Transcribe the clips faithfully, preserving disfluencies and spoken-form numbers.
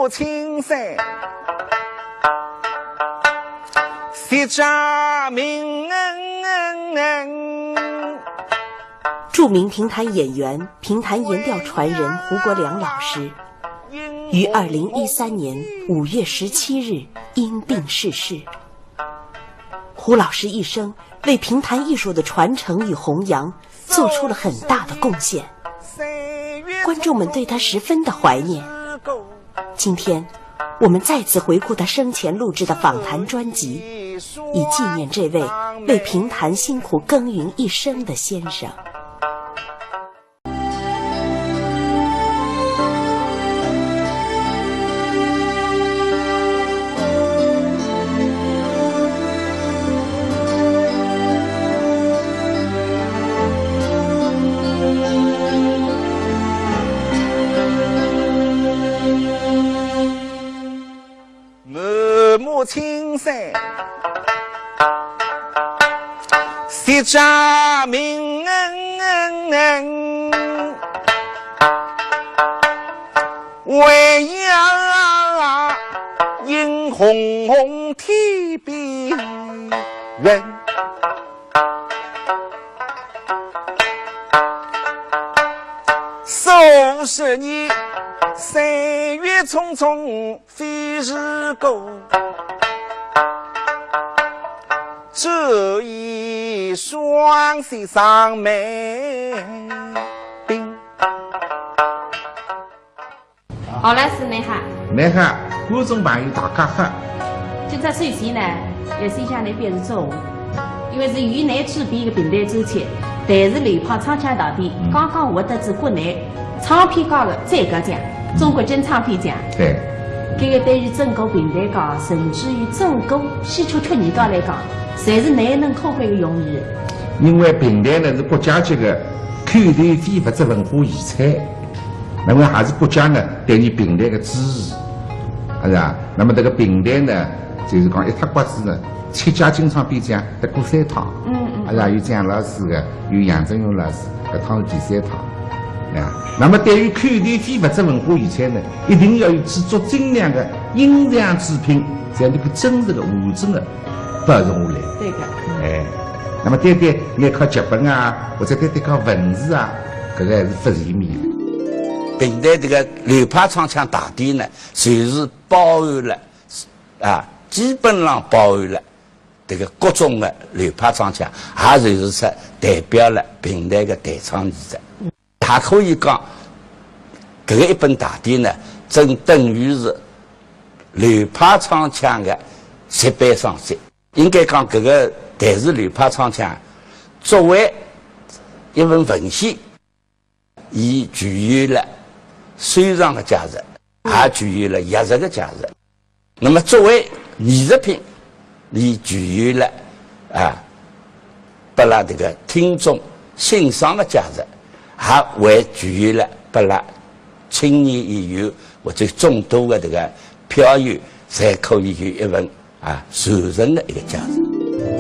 青山，雪山明。著名评弹演员、评弹言调传人胡国良老师于二零一三年五月十七日因病逝世。胡老师一生为评弹艺术的传承与弘扬做出了很大的贡献，观众们对他十分的怀念。今天，我们再次回顾他生前录制的访谈专辑，以纪念这位为评弹辛苦耕耘一生的先生。 满目青山，雪山明。为呀，映红红天边云。 数十年，岁月匆匆飞逝过，只有双膝上没病。 好了，是那哈。那哈，观众朋友大家好。今朝首先呢，要先向侬表示祝贺，因为是由侬主办个评弹周期，但是流派唱腔大典，嗯。刚刚获得仔国内唱片界个最高奖，中国金唱片奖。对。搿个对于整个评弹界，甚至于整个戏曲曲艺界来讲，侪是难能可贵个荣誉。因为评弹呢是国家级个口头非物质文化遗产。 那么还是国家呢对伊评弹个支持，是吧？那么这个评弹呢，就是讲一塌刮子呢，七家金唱片奖得过三趟，嗯，嗯，是吧？有蒋老师个，有杨振雄老师，搿趟是第三趟，啊。那么对于口头非物质文化遗产呢，一定要有制作精良个音像制品，才能够真实个、完整个 保存下来。对个。哎，那么单单拿靠剧本啊，或者单单靠文字啊，搿个还是勿全面。评弹这个流派唱腔大典呢，就是包含了，啊，基本上包含了这个各种的流派唱腔，也就是说代表了评弹的弹唱艺术。 还可以讲，搿个一本大典呢，正等于是流派唱腔的绝版上集。应该讲，搿个弹词流派唱腔作为一份文献，伊具有了收藏的价值，也具有了学术的价值。 那么作为艺术品，伊具有了，啊，拨拉这个听众欣赏的价值，还还具有了拨拉青年演员或者众多的这个票友，侪可以有一份，啊，传承的一个价值。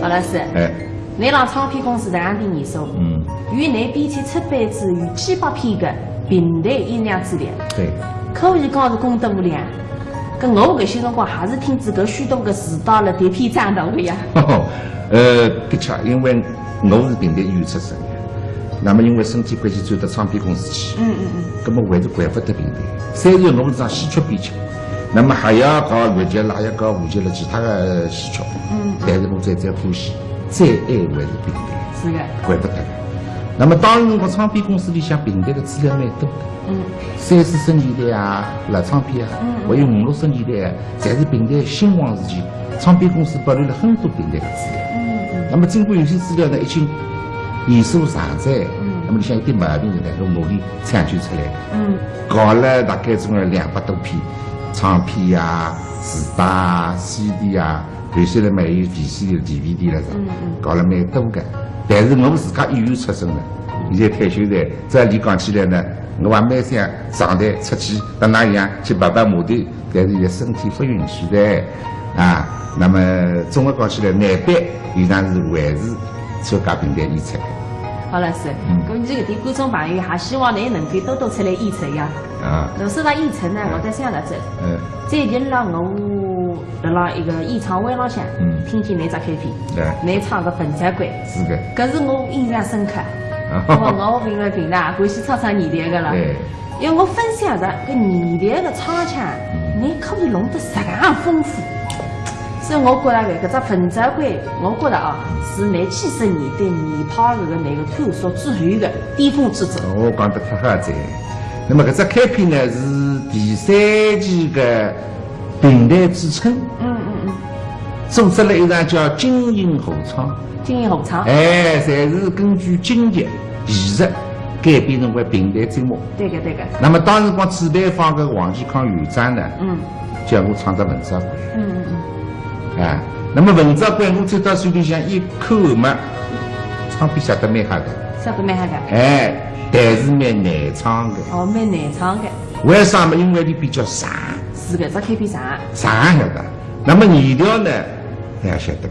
曹老师，哎。 侬辣唱片公司实行点年数，嗯。有侬编辑出版仔有几百篇个评弹音量资料，对。可以讲是功德无量。搿我搿歇辰光还是听仔搿许多个词带了碟片长大个呀。呃，的确，因为我是评弹演员出身的，那么因为身体关系转到唱片公司去，嗯，嗯，嗯。那么还是怪勿得评弹。虽然我是张戏曲编剧， 那么还要搞越剧了，还要搞话剧了，其他的戏曲。嗯。但是我最最欢喜，最爱还是评弹。是的。怪勿得。那么当时辰光唱片公司里向评弹的资料蛮多的。嗯。三四十年代啊，老唱片啊，嗯，嗯。还有五六十年代啊，侪是评弹兴旺时期，唱片公司保留了很多评弹的资料。嗯，嗯。那么经过有些资料呢，已经年数长哉，嗯。那么里向一点毛病呢，我努力抢救出来。嗯。搞了大概总共两百多篇。 唱片啊、磁带啊、C D啊，有些人嘛还有V C D、D V D了是吧？嗯，嗯。搞了蛮多个。但是我自家演员出身的，现在退休的，照理讲起来呢，我还蛮想上台出去，搭㑚一样去跑跑码头，但是现在身体不允许的。啊，那么总的讲起来，难得有一趟是还是参加评弹演出。好了，是。嗯。搿么搿点观众朋友还希望侬能够多多出来演出呀。啊。侬说到演出呢，嗯。我倒想到这。嗯。最近呢，我辣辣一个演唱会浪向，嗯。听见侬只开篇，对。侬唱个《文昭关》。是的。搿是我印象深刻。啊。我，我平常平常欢喜唱唱年代个了。对。因为我分享着搿年代个唱腔，嗯。侬可以弄得实梗丰富。 所以我觉着搿只《文昭关》，我觉着啊，是侬几十年对年派搿个搿个探索之后个巅峰之作。哦，讲得太好哉。那么搿只开篇呢，是第三期个评弹之春，嗯，嗯，嗯。组织了一场叫金鹰合唱。金鹰合唱。哎，侪是根据京剧艺术改编成为评弹节目。对个，对个。那么当时光主办方个王继康院长呢，嗯。 叫我唱只《文昭关》。嗯，嗯，嗯。哎，那么《文昭关》我走到手里向一看嘛，唱片写得蛮好个。写得蛮好个。哎，但是蛮难唱个。哦，蛮难唱个。为啥嘛？因为伊比较长。是个，只开篇长。长晓得。那么二调呢，大家晓得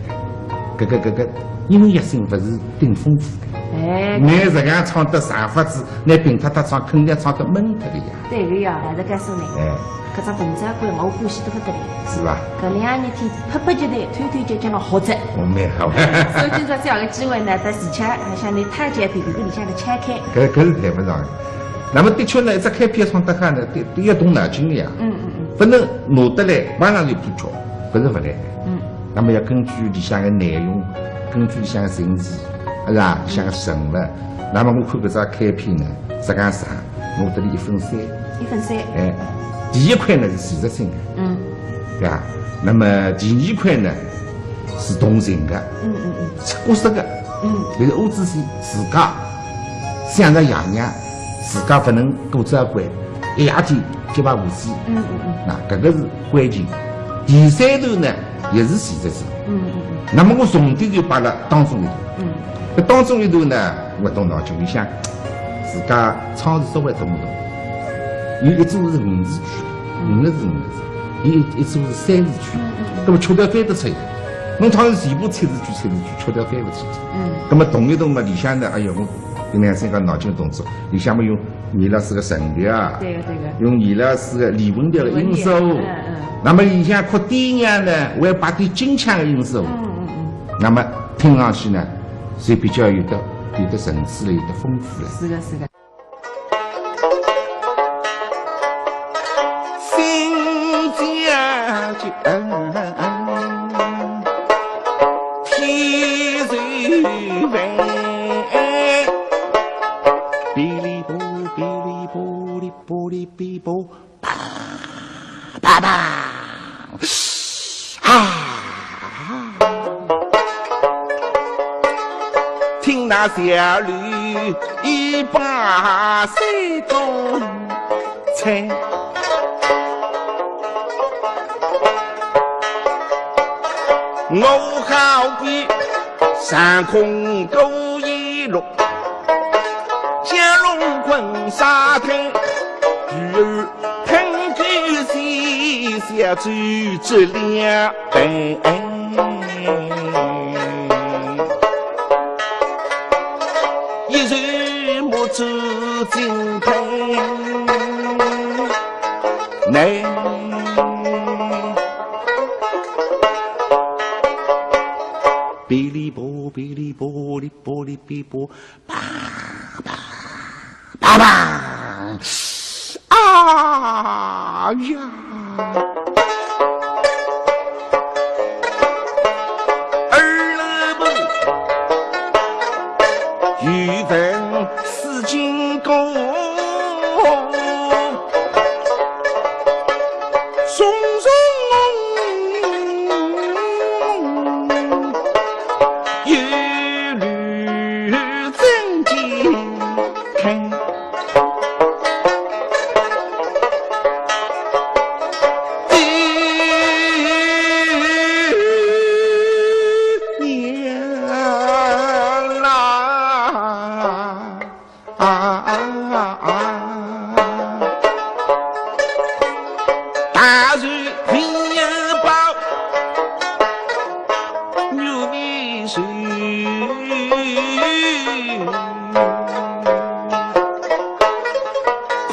个，搿个搿个音乐性勿是顶丰富个。哎。侬实梗唱得长法子，侬平塌塌唱，肯定唱得闷脱个呀。对个呀，还是告诉侬。哎。 搿只《文昭关》我欢喜得不得了。是吧？搿两日天迫不及待，偷偷叫叫侬学着。哦，蛮好。所以今朝这样个机会呢，到现场还向侬讨教一点搿个里向个腔口。搿，搿是谈勿上个。那么的确呢，一只开篇唱得好呢，对，对，要动脑筋个呀。嗯，嗯，嗯。勿能拿得来，马上就编曲，搿是勿来个。嗯。那么要根据里向个内容，根据里向个情节，是吧？里向个人物，那么我看搿只开篇呢，实梗长，我搭伊一分三。一分三。哎，第一块呢是技术性个，嗯。对吧？那么第二块呢是动情个，嗯，嗯，嗯。角色个，嗯。就是我自己自家想着爷娘，自家勿能过早关，一夜天结拜无锡。嗯，嗯，嗯。那搿个是关键。第三段呢，也是技术性。嗯，嗯，嗯。那么我重点就摆辣当中一段。嗯。搿当中一段呢，我动脑筋里向，自家唱是稍微动一动。有一组是五字曲，嗯。五个字五个字，有一，一组是三字曲，嗯，嗯，嗯。那么曲调翻得出来。侬唱是全部七字曲，七字曲，曲调翻勿出去。嗯。那么动一动嘛，里向呢，哎哟，我跟侬讲，脑筋动作，里向嘛用 倪老师个程调啊，对个，对个。用倪老师个李文调个音色，李文调，嗯，嗯。那么里向哭爹娘呢，还有摆点京腔个音色，嗯，嗯，嗯。那么听上去呢，是比较有的，有的层次了，有的丰富了。是个，是个。新家眷，天寿万。 哔哩啵，哔哩啵哩啵哩哔啵，叭，叭叭，啊！听那小吕一把三冬菜。 我好比长空过一落，蛟龙困沙滩，鱼儿吞口气，小舟只两半。 一人目珠金盆内。哔哩啵，哔哩啵哩啵哩哔啵，叭叭叭叭。 啊呀！二老婆，有份四斤功，松松有绿真金。 大船没有包，牛皮船。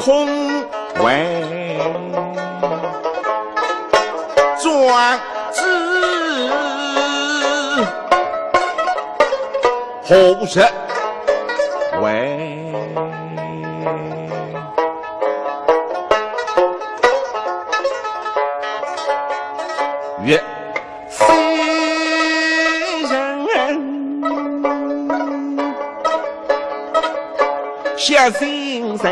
为庄子何者为越非人？ 小心人，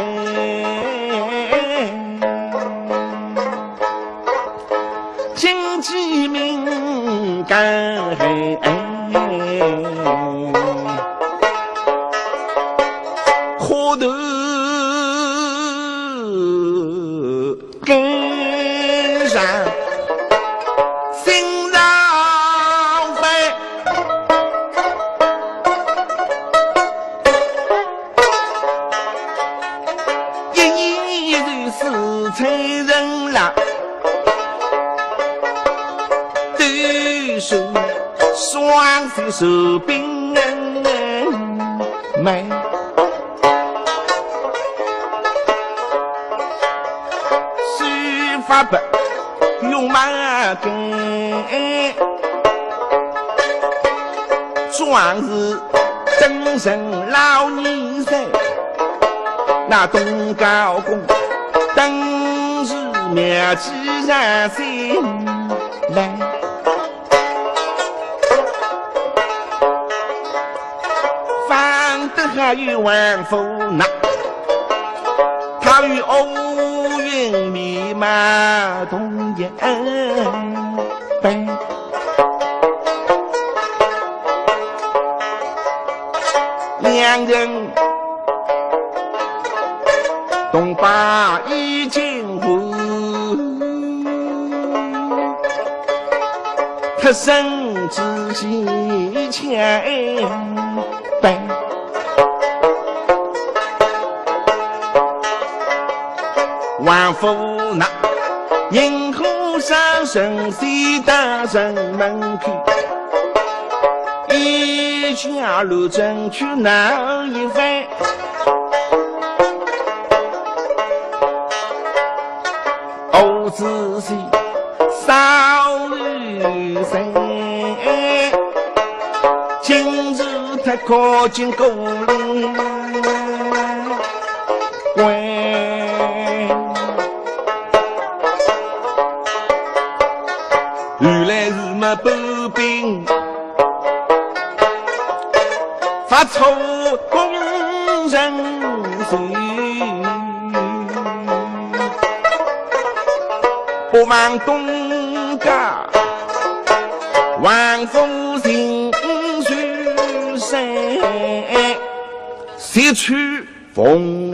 经济敏感人，可得 跟上新浪飞，一年就是催人了，对手双手手兵们。 书法不用马跟，壮士登城老年人，那东高公登时妙计然醒来。 反得还有王夫人，她与乌云密码同一班，两人同把衣锦还。 脱身之间强奔。王夫人，银河山神仙到城门口，一家路正去哪一番？ 我仔细少女谁，今日他可见过灵官。原来是么搬兵 发出工人手，不忘东家，王府行书生，洗去 风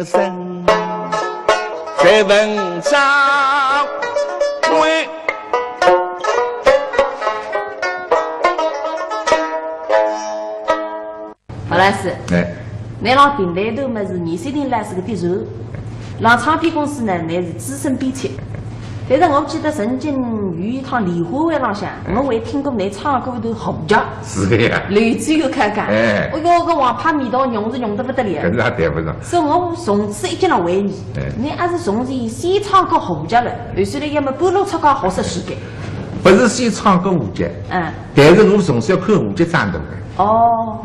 声，再问赵贵。何老师，哎。㑚辣评弹团么是二三年来是个敌人，辣唱片公司呢，㑚是资深编辑。但是我记得曾经有一趟联欢会浪向，哎。我还听过㑚唱过一段胡琴。是的呀。刘志友客家。哎。哎哟，搿王牌味道浓是浓得不得了。搿是也谈勿上。 所以我从此一直辣怀疑，哎。㑚还是从前先唱过胡琴了，后首来要么半路出家学说书个。勿是先唱过胡琴，嗯。但是我从小看胡琴长大个。哦。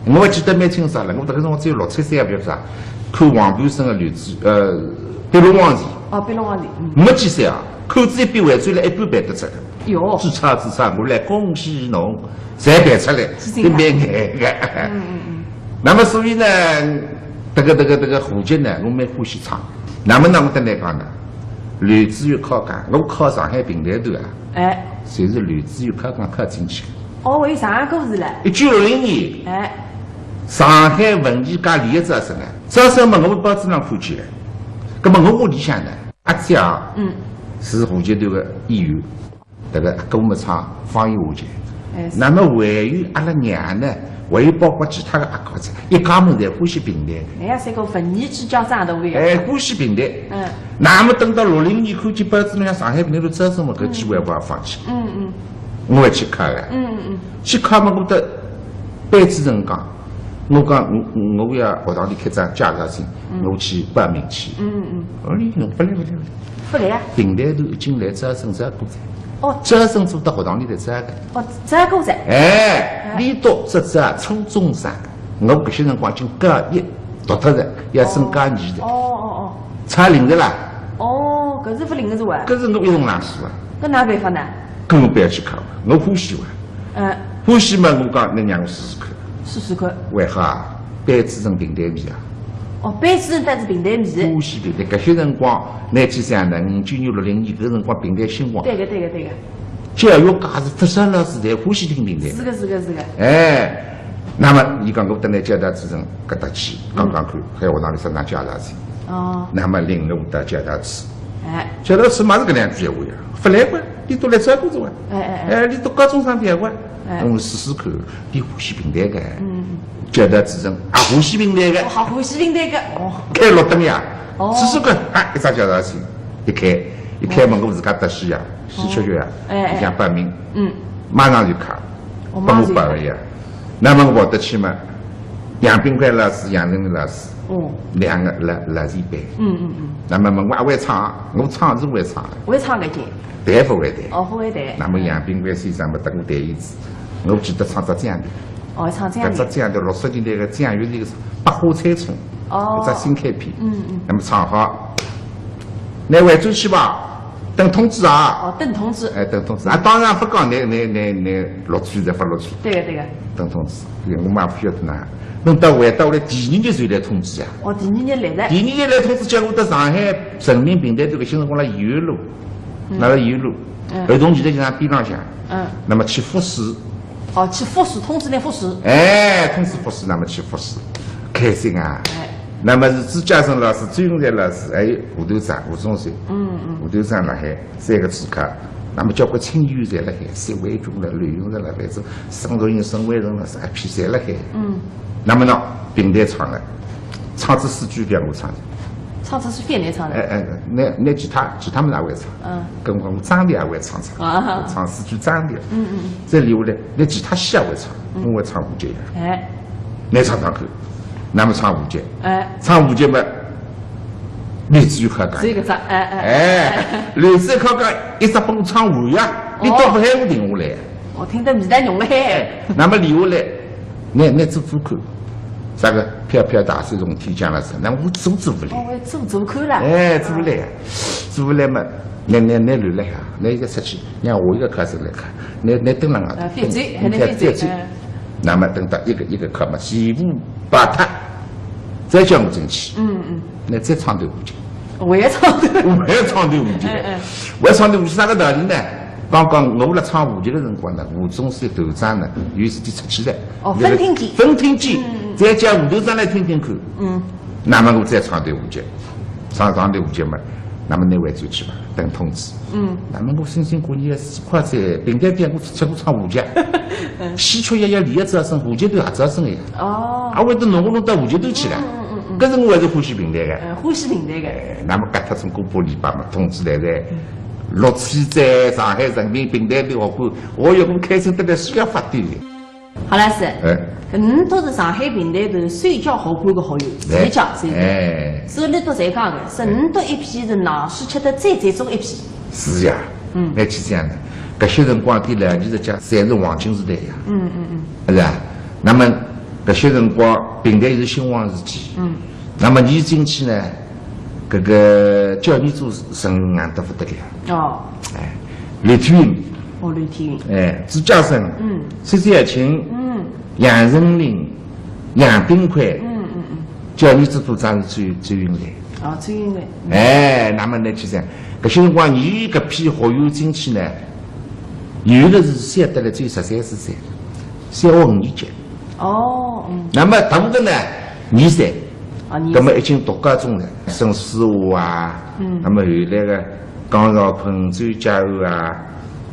我还记得蛮清爽了，我搿个辰光只有六七岁也勿晓得啥，看王半生个刘志，呃，《碧螺黄钿》。哦，《碧螺黄钿》，嗯。没几岁啊，口子一闭，回转来一半背得出来。哟。朱砂朱砂，我来恭喜侬，侪背出来，是真的。搿蛮难个。嗯，嗯，嗯。那么所以呢， 迭个迭个迭个胡琴呢，我蛮欢喜唱。那么呢，我搭㑚讲呢，刘志友客家，我考上海评弹团啊，哎。侪是刘志友客家考进去个。哦，还有上海故事唻。一九六零年，哎。上海文艺界里一只什么，招生嘛，我报纸上看见了，葛么我屋里向呢，阿姐啊，嗯。是胡琴团个演员。 迭个阿哥么唱方言胡琴。哎，是。那么还有阿拉娘呢，还有包括其他个阿哥子，一家门侪欢喜评弹个。哎呀，是个文艺之家长大个。哎，欢喜评弹。嗯。那么等到六零年看见报纸浪向上海评弹团招生么，搿机会我也放弃。嗯，嗯。我也去考个。嗯，嗯，嗯。去考么，我搭班主任讲，我讲，我，我要学堂里开张介绍信，嗯。我去报名去。嗯，嗯。哦，伊讲勿来，勿来，勿来。勿来啊？评弹团已经来招生招过哉。哦。招生做到学堂里来招个。哦，招过哉。哎，哎。伊读只招初中生，我搿歇辰光已经高一读脱哉，要升高二哉。哦，哦，哦，哦。差零个啦。哦，搿是勿灵个是哇？搿是我一种冷数啊。搿哪办法呢？搿我勿要去考啊，我欢喜哇。嗯。欢喜嘛，我讲，侬让我试试看。试试看。为啥？ 班主任评弹迷啊。哦，班主任带仔评弹迷。欢喜评弹，搿歇辰光，侬去想呢，五九年、六零年，搿辰光评弹兴旺。对个，对个，对个。教育界是勿少老师侪欢喜听评弹。是个，是个，是个。哎，那么伊讲我等辣教导主任搿搭去，讲讲看，还有学堂里啥能介绍去。哦。那么领我到教导处。哎。教导处嘛是搿两句闲话呀，勿来个，伊都来照顾着我。哎，哎，哎。哎，伊都高中生勿要个。 哎。我试试看，伊欢喜评弹个。嗯。教导主任也欢喜评弹个。哦，还欢喜评弹个，哦。开绿灯呀，哦。试试看，啊，一只介绍信，一开，一开门我自家搭戏呀，戏曲学院，哎，哎。伊讲报名，嗯。马上就考，哦，帮我报个呀。马上就考。那么我跑得去嘛，杨炳魁老师、杨振宁老师，哦。两个老，老前辈。嗯，嗯，嗯。那么问我还会唱，我唱是会唱个。会唱个劲。 弹勿会弹。哦，勿会弹。那么杨炳魁先生嘛，搭我弹一次，我记得唱只江调。哦，唱江调。搿只江调六十年代个蒋月泉个《百花采春》，哦。搿只新开篇。嗯，嗯。那么唱好，拿回转去吧，等通知啊。哦，等通知。哎，等通知啊，当然勿讲，拿，拿，拿，拿录取侪勿录取。对个，对个。等通知，我嘛勿晓得哪。等到回到屋里，第二日就来通知啊。哦，第二日来了。第二日来通知，叫我到上海人民评弹团个新辰光辣延安路。 嗯。辣辣延安路，嗯。儿童艺术剧场边浪向，嗯。那么去复试。哦，去复试，通知侬复试。哎，通知复试，那么去复试，开心啊！哎。那么是朱家生老师、周永才老师，还有吴团长、吴中山。嗯，嗯。吴团长辣海，三个主考，那么交关亲友侪辣海，谢伟俊了、刘永成了，反正沈若英、沈伟成了，啥批侪辣海。嗯。那么呢，评弹唱了，唱仔四句覅我唱。唱仔四句覅侬唱。哎，哎，拿，拿吉他，吉他么哪会唱？ 嗯。跟我讲，我张调也会唱唱，啊。唱四句张调。嗯，嗯，嗯。再留下来，拿吉他戏也会唱，嗯。我会唱胡琴呀。哎。侬唱唱看，那么唱胡琴。哎。唱胡琴嘛，侬只有好讲。是一个张，哎，哎。哎，侬只有好讲，一直帮我唱完呀，哦。侬到勿喊我停下来。我听得味道浓了嘿。哎，那么留下来，拿，拿做做看，啥个飘飘大水从天降了是，那我做做勿来。哦，我做做看了。哎，做勿来呀。 做勿来嘛，拿，拿，拿留辣海，拿一个出去，让下一个考生来考，拿，拿蹲辣外头，呃，反正，等，还能反正，反正。嗯。那么等到一个一个考嘛，全部摆脱，再叫我进去。嗯，嗯。那再唱段胡琴。我也唱段。我也唱段胡琴。嗯，嗯。我也唱段胡琴，啥个道理呢？刚刚我辣唱胡琴个辰光呢，吴中山团长呢，有一次出去了。哦，朆听见。朆听见，嗯，嗯。再叫吴团长来听听看。嗯。 那么我再唱段胡琴，唱唱段胡琴嘛，那么侬回转去吧，等通知。嗯。那么我辛辛苦苦也是快哉，评弹团我出去唱胡琴，嗯。戏曲学院也招生，胡琴团也招生个呀。哦。啊，会得弄我弄到胡琴团去了。嗯，嗯，嗯，嗯。搿是我还是欢喜评弹个。嗯，欢喜评弹个。哎，那么隔脱总归半个礼拜嘛，通知来哉，嗯。录取哉，上海人民评弹团学馆，哦哟，我开心得来书也发抖。 好了，是。哎。搿侬侪是上海评弹团首届学馆个学友，哎。首届，首届。哎。所以侬侪讲个，是侬侪一批是冷水吃得最最重一批。是呀。嗯。蛮奇怪个，搿歇辰光对老艺术家侪是黄金时代呀。嗯，嗯，嗯。是吧？那么搿歇辰光评弹也是兴旺时期。嗯。那么侬进去呢，搿个教研组成员硬得勿得了。哦。哎，刘天云。哦，刘天云。哎，朱家生。嗯。 薛小青，嗯。杨振宁，杨炳魁，嗯，嗯，嗯。教研组部长是周，周云来。哦，周云来。嗯。哎，那么呢，就讲，搿歇辰光，伊搿批学员进去呢，有个是小得来只有十三四岁，小学五年级。哦，嗯。那么大个呢，二岁。啊，二岁。那么已经读高中了，沈世华啊，嗯。那么后来个江少坤、周家安啊，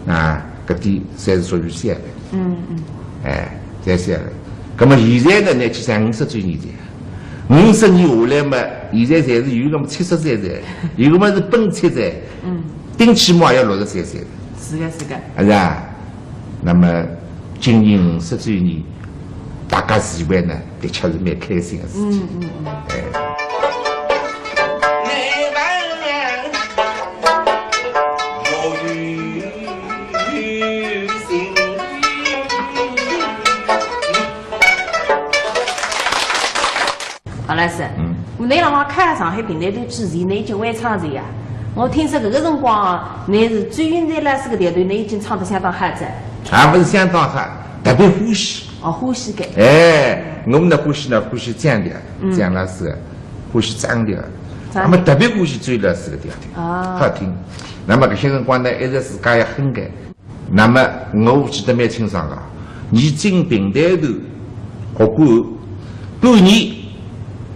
啊，搿点侪是属于小的。 嗯，嗯。哎，侪是搿样个。葛末现在呢，乃去想五十周年的，五十年下来嘛，现在侪是有个么七十岁哉，有个么是奔七哉，嗯。顶起码也要六十三岁。是个，是个。是啊。那么今年五十周年，大搭聚会呢，的确是蛮开心的事体。嗯，嗯，嗯。哎。王老师，嗯。我那辰光看上海评弹团之前，侬已经会唱了呀。我听说搿个辰光，侬是周云瑞老师个调头，侬已经唱得相当好哉。也勿是相当好，特别欢喜。 哦，欢喜个。哎，我们呢欢喜呢，欢喜张调，嗯。张老师，欢喜张调。张调。那么特别欢喜周老师个调调，啊。好听。那么搿歇辰光呢，一直自家也哼个。那么我记得蛮清爽个，侬进评弹团学过半年，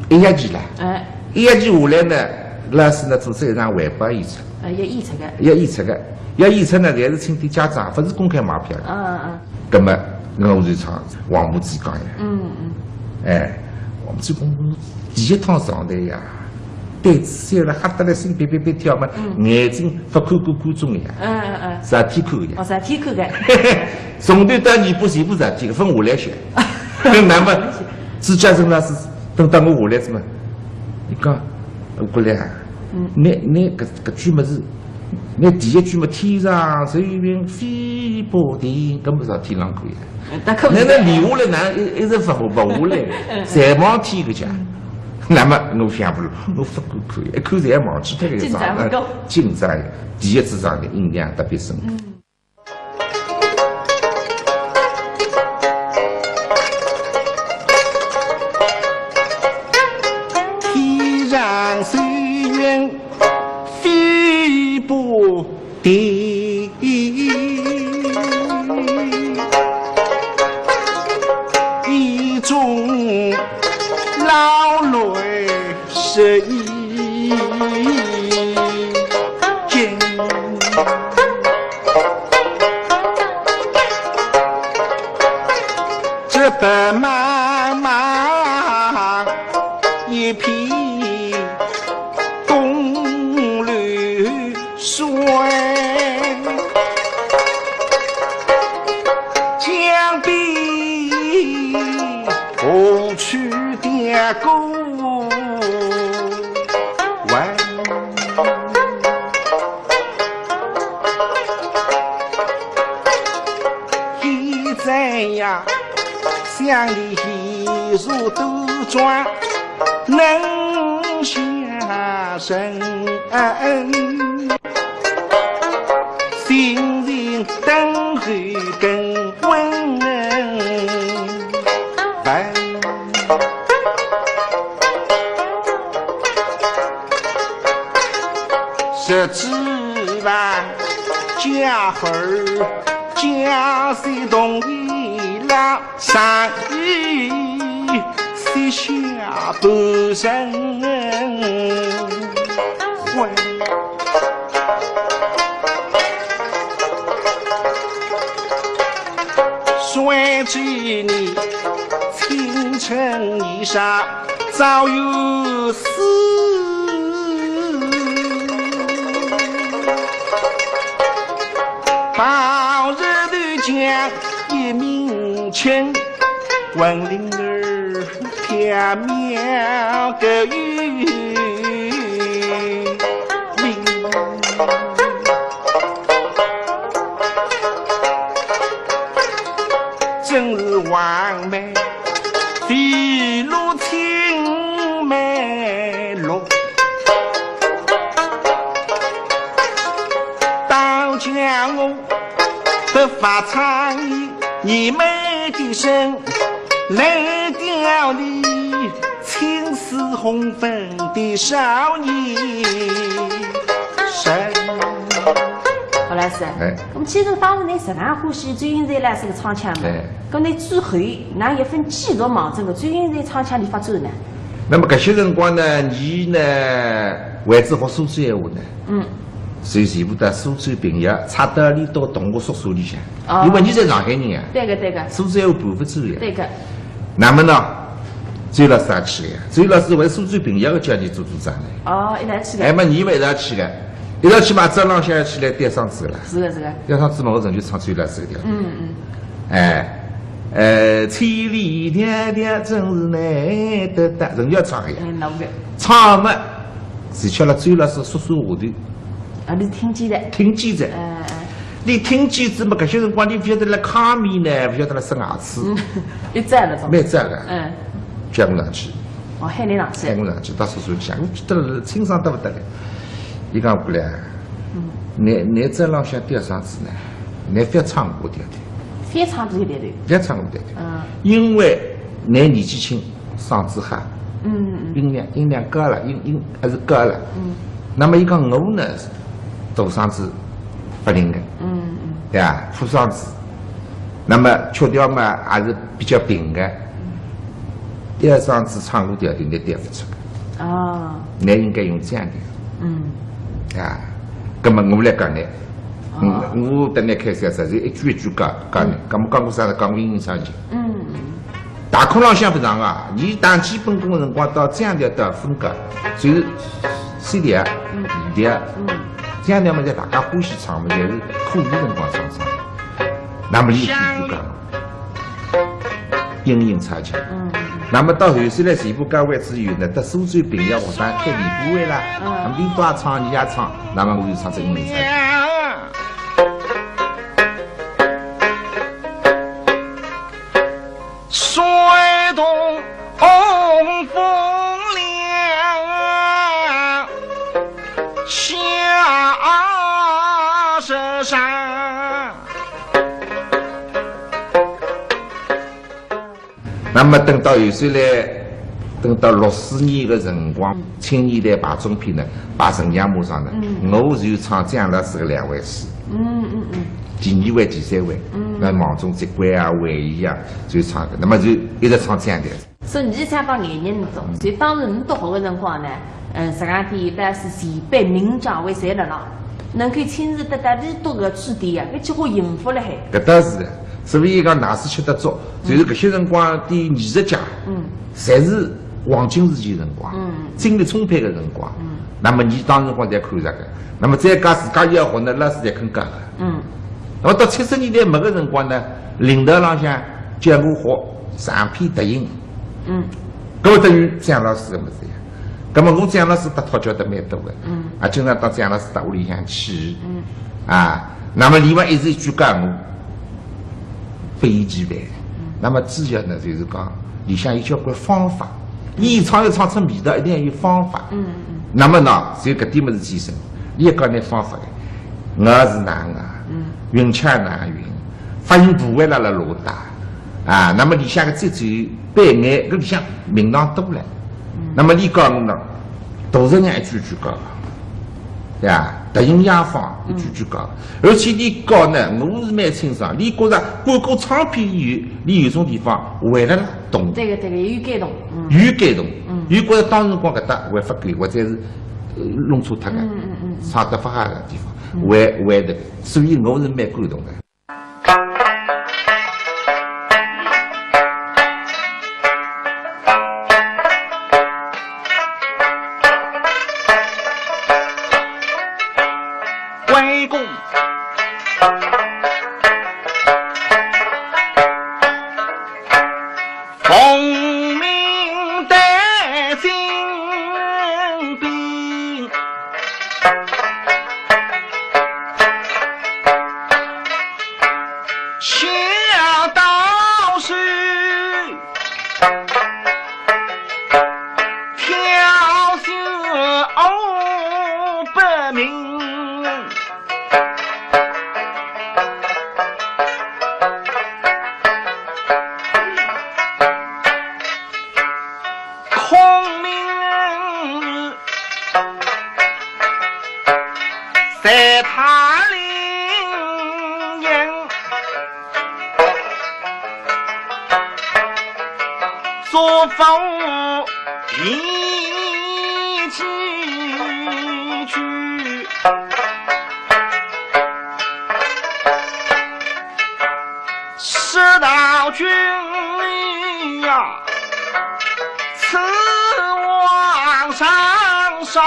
一学期了。哎。一学期下来呢，老师呢组织一场汇报演出。哎，要演出个。要演出个，要演出呢，侪是请点家长，勿是公开买票个。嗯，嗯，嗯。 葛么，我就唱《黄母之歌》呀。嗯，嗯。哎，《黄母之歌》第一趟上台呀，对子写了吓得来心别别别跳嘛，嗯。眼睛勿看过观众呀。嗯，嗯，嗯。啥体看个呀？哦，啥体看个？从头到尾巴全部啥体个，分下来学。那么，朱家生老师等到我下来子嘛，伊讲，我过来啊，嗯。侬，侬搿，搿句物事 那第一句嘛，天上流云飞不停，搿么上天上去呀。嗯，但可不是。那，那留下来哪一，一直勿，勿下来，侪忘记个讲。那么我想勿落，我勿敢看，一看侪忘记脱个。紧张勿够。紧张呀，第一次上台印象特别深。嗯。 天上流云飞不停，雨中老泪湿衣襟。 这白茫茫一片东流水，江边何处的孤 现在呀，想你一如斗转能下人，心情等候更温暖。 十指望家和儿，家事同意了，善意膝下不成婚。 谁知你青春年少早有死，抱日头将一命亲，问灵儿 缥缈个幽冥，真是横眉微露，青眉落。倒叫我 不发苍意，你们的身来调理青丝红粉的少年身。何老师，哎。那么其实当时侬实在欢喜周云瑞老师个唱腔嘛，哎。那么侬之后，㑚一份继续望准个周云瑞唱腔里发展呢？那么搿歇辰光呢，侬呢，为仔学苏州闲话呢，嗯。 所以全部到苏州评弹，差到里到同学宿舍里向，哦。因为侬是上海人呀，对个，对个。苏州闲话盘勿转呀。对个。那么呢，周老师也去了呀，周老师为苏州评弹个叫侬做组长个。哦，一道去个。哎，么侬勿一道去个，一道去嘛，早浪向要起来吊嗓子个啦。是个，是个。吊嗓子嘛，我仍旧唱周老师个调。嗯，嗯。哎，呃，千里迢迢总是难得的，人要唱个呀。哎，那不对。唱嘛，是吃了周老师说说话头。啊，你听见的。听见的。哎，哎。你听见子嘛，搿歇辰光你勿晓得辣卡面呢，勿晓得辣生牙齿。嗯，一再了，总是。蛮早个。嗯。叫我上去。哦，喊你上去。喊我上去，到说书里向，我觉得清爽得勿得了。伊讲过来，嗯。侬，侬再浪向吊嗓子呢，侬覅唱我调调。覅唱搿个调调。覅唱我调调。嗯。因为侬年纪轻，嗓子好。嗯，嗯，嗯。音量，音量高了，音，音还是高了。嗯。那么伊讲我呢，大嗓子勿灵个。嗯，嗯。对伐？破嗓子。那么曲调嘛，还是比较平个。嗯。吊嗓子唱我调调，侬调勿出个。哦。侬应该用这样的。嗯。啊，葛么我来讲呢，嗯，哦。我等侬开始实在一句一句讲，讲呢，嗯。葛么讲过啥呢？讲过英雄唱琴。嗯，嗯。大空浪向勿唱啊，伊打基本功个辰光到这样调到风格，就是C调啊，嗯。D调啊，嗯。这样调嘛，在大家欢喜唱嘛，就是课余辰光唱唱。那么伊继续讲，英雄唱琴。嗯，嗯，嗯。那么到后首来全部讲完之后呢，到苏州评弹学堂开练鼓会啦，嗯。那么伊也唱，伊也唱，那么我就唱这英雄唱琴。 水东风凉下石山。那么等到有时来，等到六四年个辰光，青年队排中篇呢，排陈娘马上呢，嗯。我就唱蒋老师个两回书。嗯，嗯，嗯。第二回、第三回，嗯。那望中、节关啊、回忆啊，就唱个。那么就一直唱蒋调。 所以侬想讲艺人侬懂，所以当时侬读学个辰光呢，嗯，实际上伊拉是前辈名将位侪辣浪，能够亲自得到伊笃个指点啊，搿几化幸福了海。搿倒是的，所以讲哪是吃得足，就是搿歇辰光的艺术家，嗯。侪是黄金时期辰光，嗯。精力充沛个辰光。嗯。那么伊当辰光侪看着个，那么再讲自家要学呢，老师侪肯教个。嗯。那么到七十年代末个辰光呢，领导浪向叫我学长篇读音。 嗯。搿么等于蒋老师个物事呀。搿么我蒋老师搭讨教得蛮多个，嗯。啊，经常到蒋老师搭屋里向去，嗯。啊，那么伊嘛一直一句讲我，非一即凡。嗯。那么主要呢，就是讲里向有交关方法，演唱要唱出味道，一定要有方法。嗯，嗯，嗯。那么呢，就搿点物事提升，伊也教侬方法个，我是哪能啊，嗯。韵腔哪能韵，发音部位辣辣哪搭，啊，那么里向个节奏 板眼，搿里向名堂多了。嗯。那么伊讲呢，大实梗一句句教，对伐？读音雅方一句句教，嗯。而且伊教呢，我是蛮清爽，伊觉着看过唱片以后，伊有种地方回来了懂。对个，对个，有感动，嗯。有感动，嗯。伊觉着当时光搿搭还勿够，或者是，呃，弄错脱个，嗯，嗯，嗯，嗯。唱得勿好个地方，嗯。还，还迭个，所以我是蛮感动个。 关公 奉命得金兵，小道士挑选五百名。 孔明在塔里。 祝福一句句，事到军里呀，此往山上。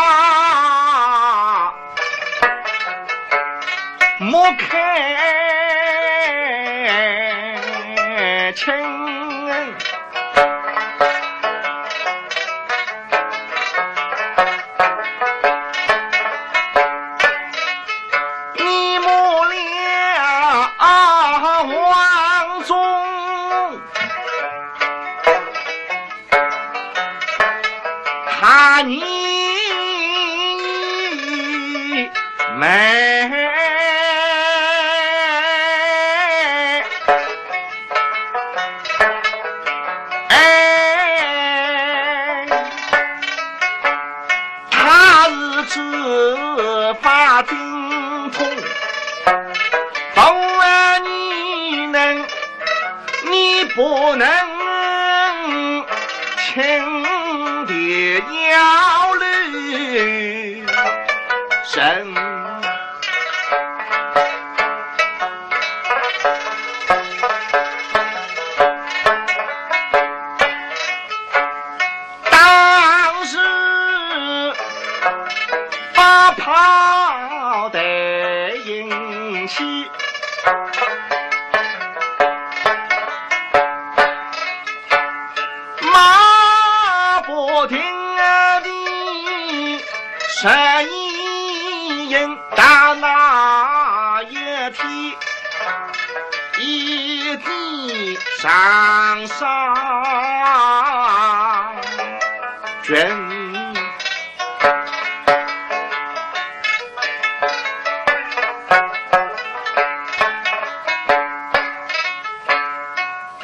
莫开轻妹，哎，他是只发精通，不然你能，你不能轻敌要留人。 当时发炮的引起，马不停蹄，十一营打那一天，一地上杀军。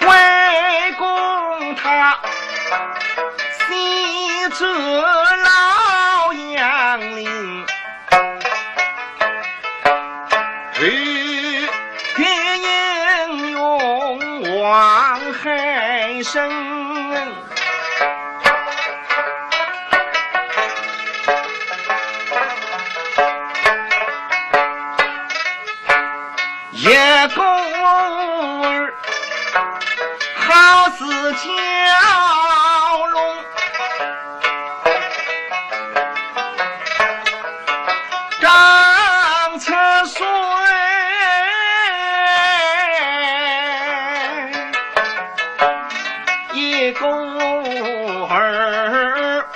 为公他西至洛阳令，为天英雄王海生。 一个儿好似蛟龙，刚出水，一个儿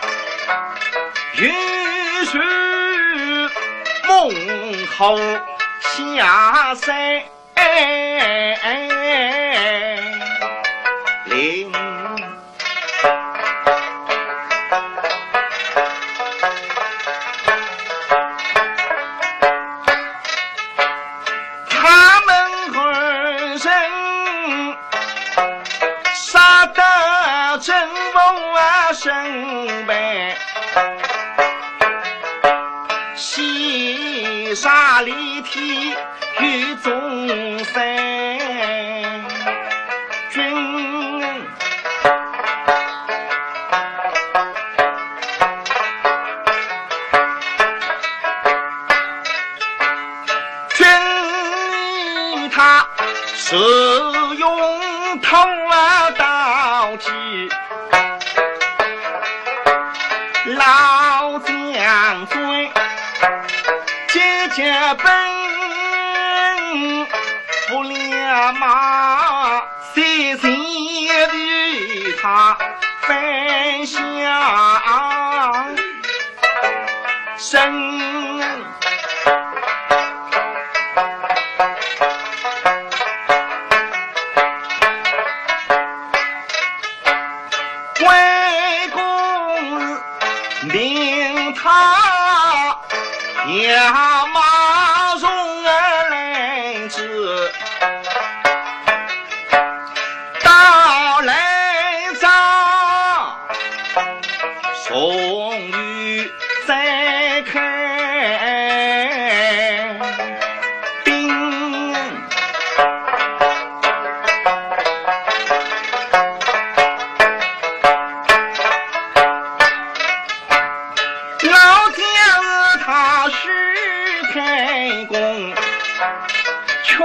玉树梦后下山林。他们二人 杀到陈凤啊身边，西沙里天与众山君。 军里他是用头啊刀剑，老将军节节奔，不了马，谁谁与他分享。 生。关公命他押马送来之，到来早。 终于再看兵。老将他是开弓，却无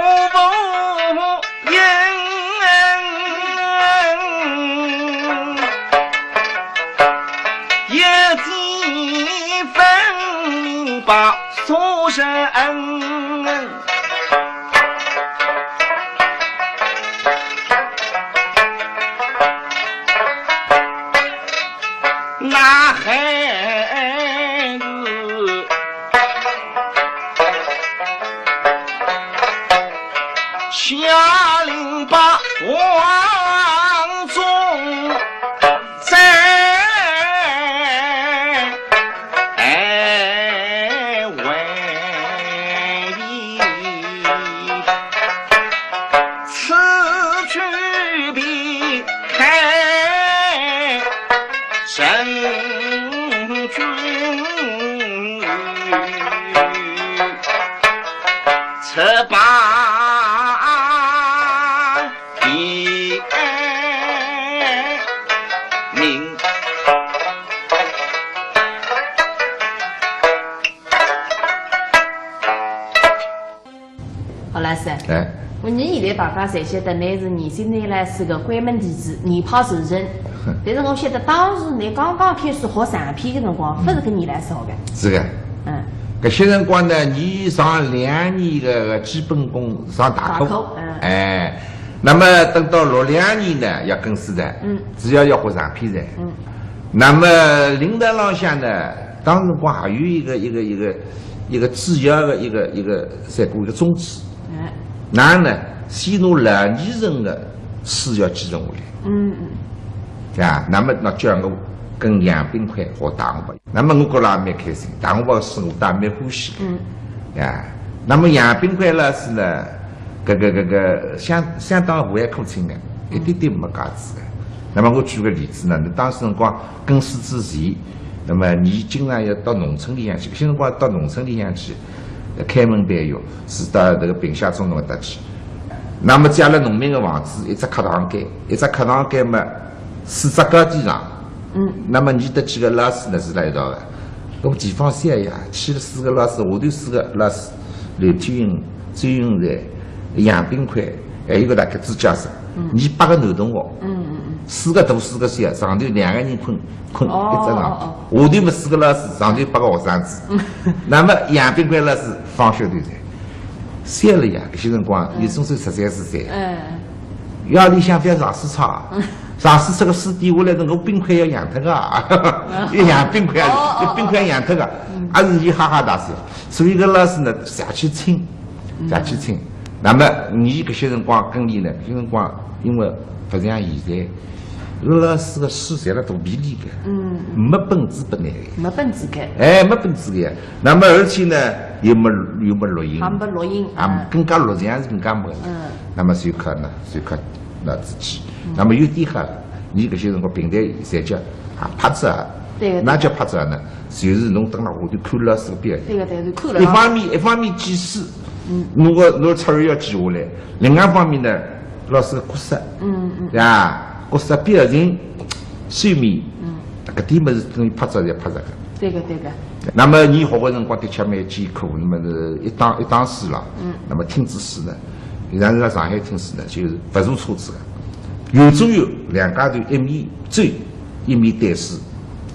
一计分明把所人。那还是 下令把王忠斩为把天命。好了，是。哎。我你现在大家侪晓得，你是你来是个关门弟子，你怕是人。但是我晓得当时你刚刚开始学长篇的辰光，不是跟你来学的。是的。嗯。搿歇辰光呢，你上两年的基本功上大课。大课，嗯。哎，那么等到六两年呢，要跟师的，嗯。主要要学长篇的。嗯。那么临台浪向呢，当辰光还有一个，一个，一个，一个主要的一个，一个，三个一个宗旨。哎。那呢，先拿老年人的书要继承下来。嗯，嗯。啊，那么那叫我跟杨炳魁学大红袍。 那么我觉着也蛮开心，大红袍书我倒蛮欢喜个。嗯。啊，那么杨炳魁老师呢，搿个，搿个相，相当和蔼可亲个，一点点没架子个。那么我举个例子呢，你当时辰光跟师之前，那么你经常要到农村里向去，搿歇辰光到农村里向去，开门拜月，是到搿个萍乡中学搭去。那么借了农民个房子，一只客堂间，一只客堂间嘛，四只高低床， 嗯。那么你搭几个老师呢是辣一道个？搿么地方小呀，去了四个老师，下头四个老师，刘天云、周云才、杨炳魁，还有个大个朱家生。嗯。你八个男同学，嗯，嗯，嗯。四个大四个小，上头两个人困，困一只床，哦，哦，哦。下头么四个老师，上头八个学生子。嗯。那么杨炳魁老师放学头哉，小了呀，搿歇辰光，嗯。有辰光十三四岁。嗯。夜里向覅上书场。嗯。 上书场个书底下来，我炳魁要养脱个啊，要养炳魁啊，哦，哦，哦。要炳魁养脱个，嗯。也是伊哈哈大笑。所以搿老师呢，邪气轻，嗯。邪气轻。那么你搿歇辰光跟伊呢，搿歇辰光因为勿像现在，老师个书侪辣肚皮里个，嗯，嗯。没本子拨伊个。没本子个。哎，没本子个呀。那么而且呢，又没，又没录音，还没录音，啊，嗯。更加录像是更加没了。嗯。那么随口呢，随口拿仔去。嗯。那么有点好， 你搿歇辰光平台侪叫啊拍照啊，对个，对个。哪叫拍照呢？就是侬蹲辣下头看老师个表演。对个，对个，看了。一方面，一方面记书，嗯。侬个，侬个出来要记下来。另外一方面呢，老师个角色，嗯，嗯。对伐？角色表情、手面，嗯。搿点物事等于拍照侪拍着个。对个，对个。那么你学个辰光的确蛮艰苦，那么是一档，一档书了，嗯。那么听仔书呢，现在辣上海听书呢，就是勿坐车子个。 有左右两家头一面走，一面对书，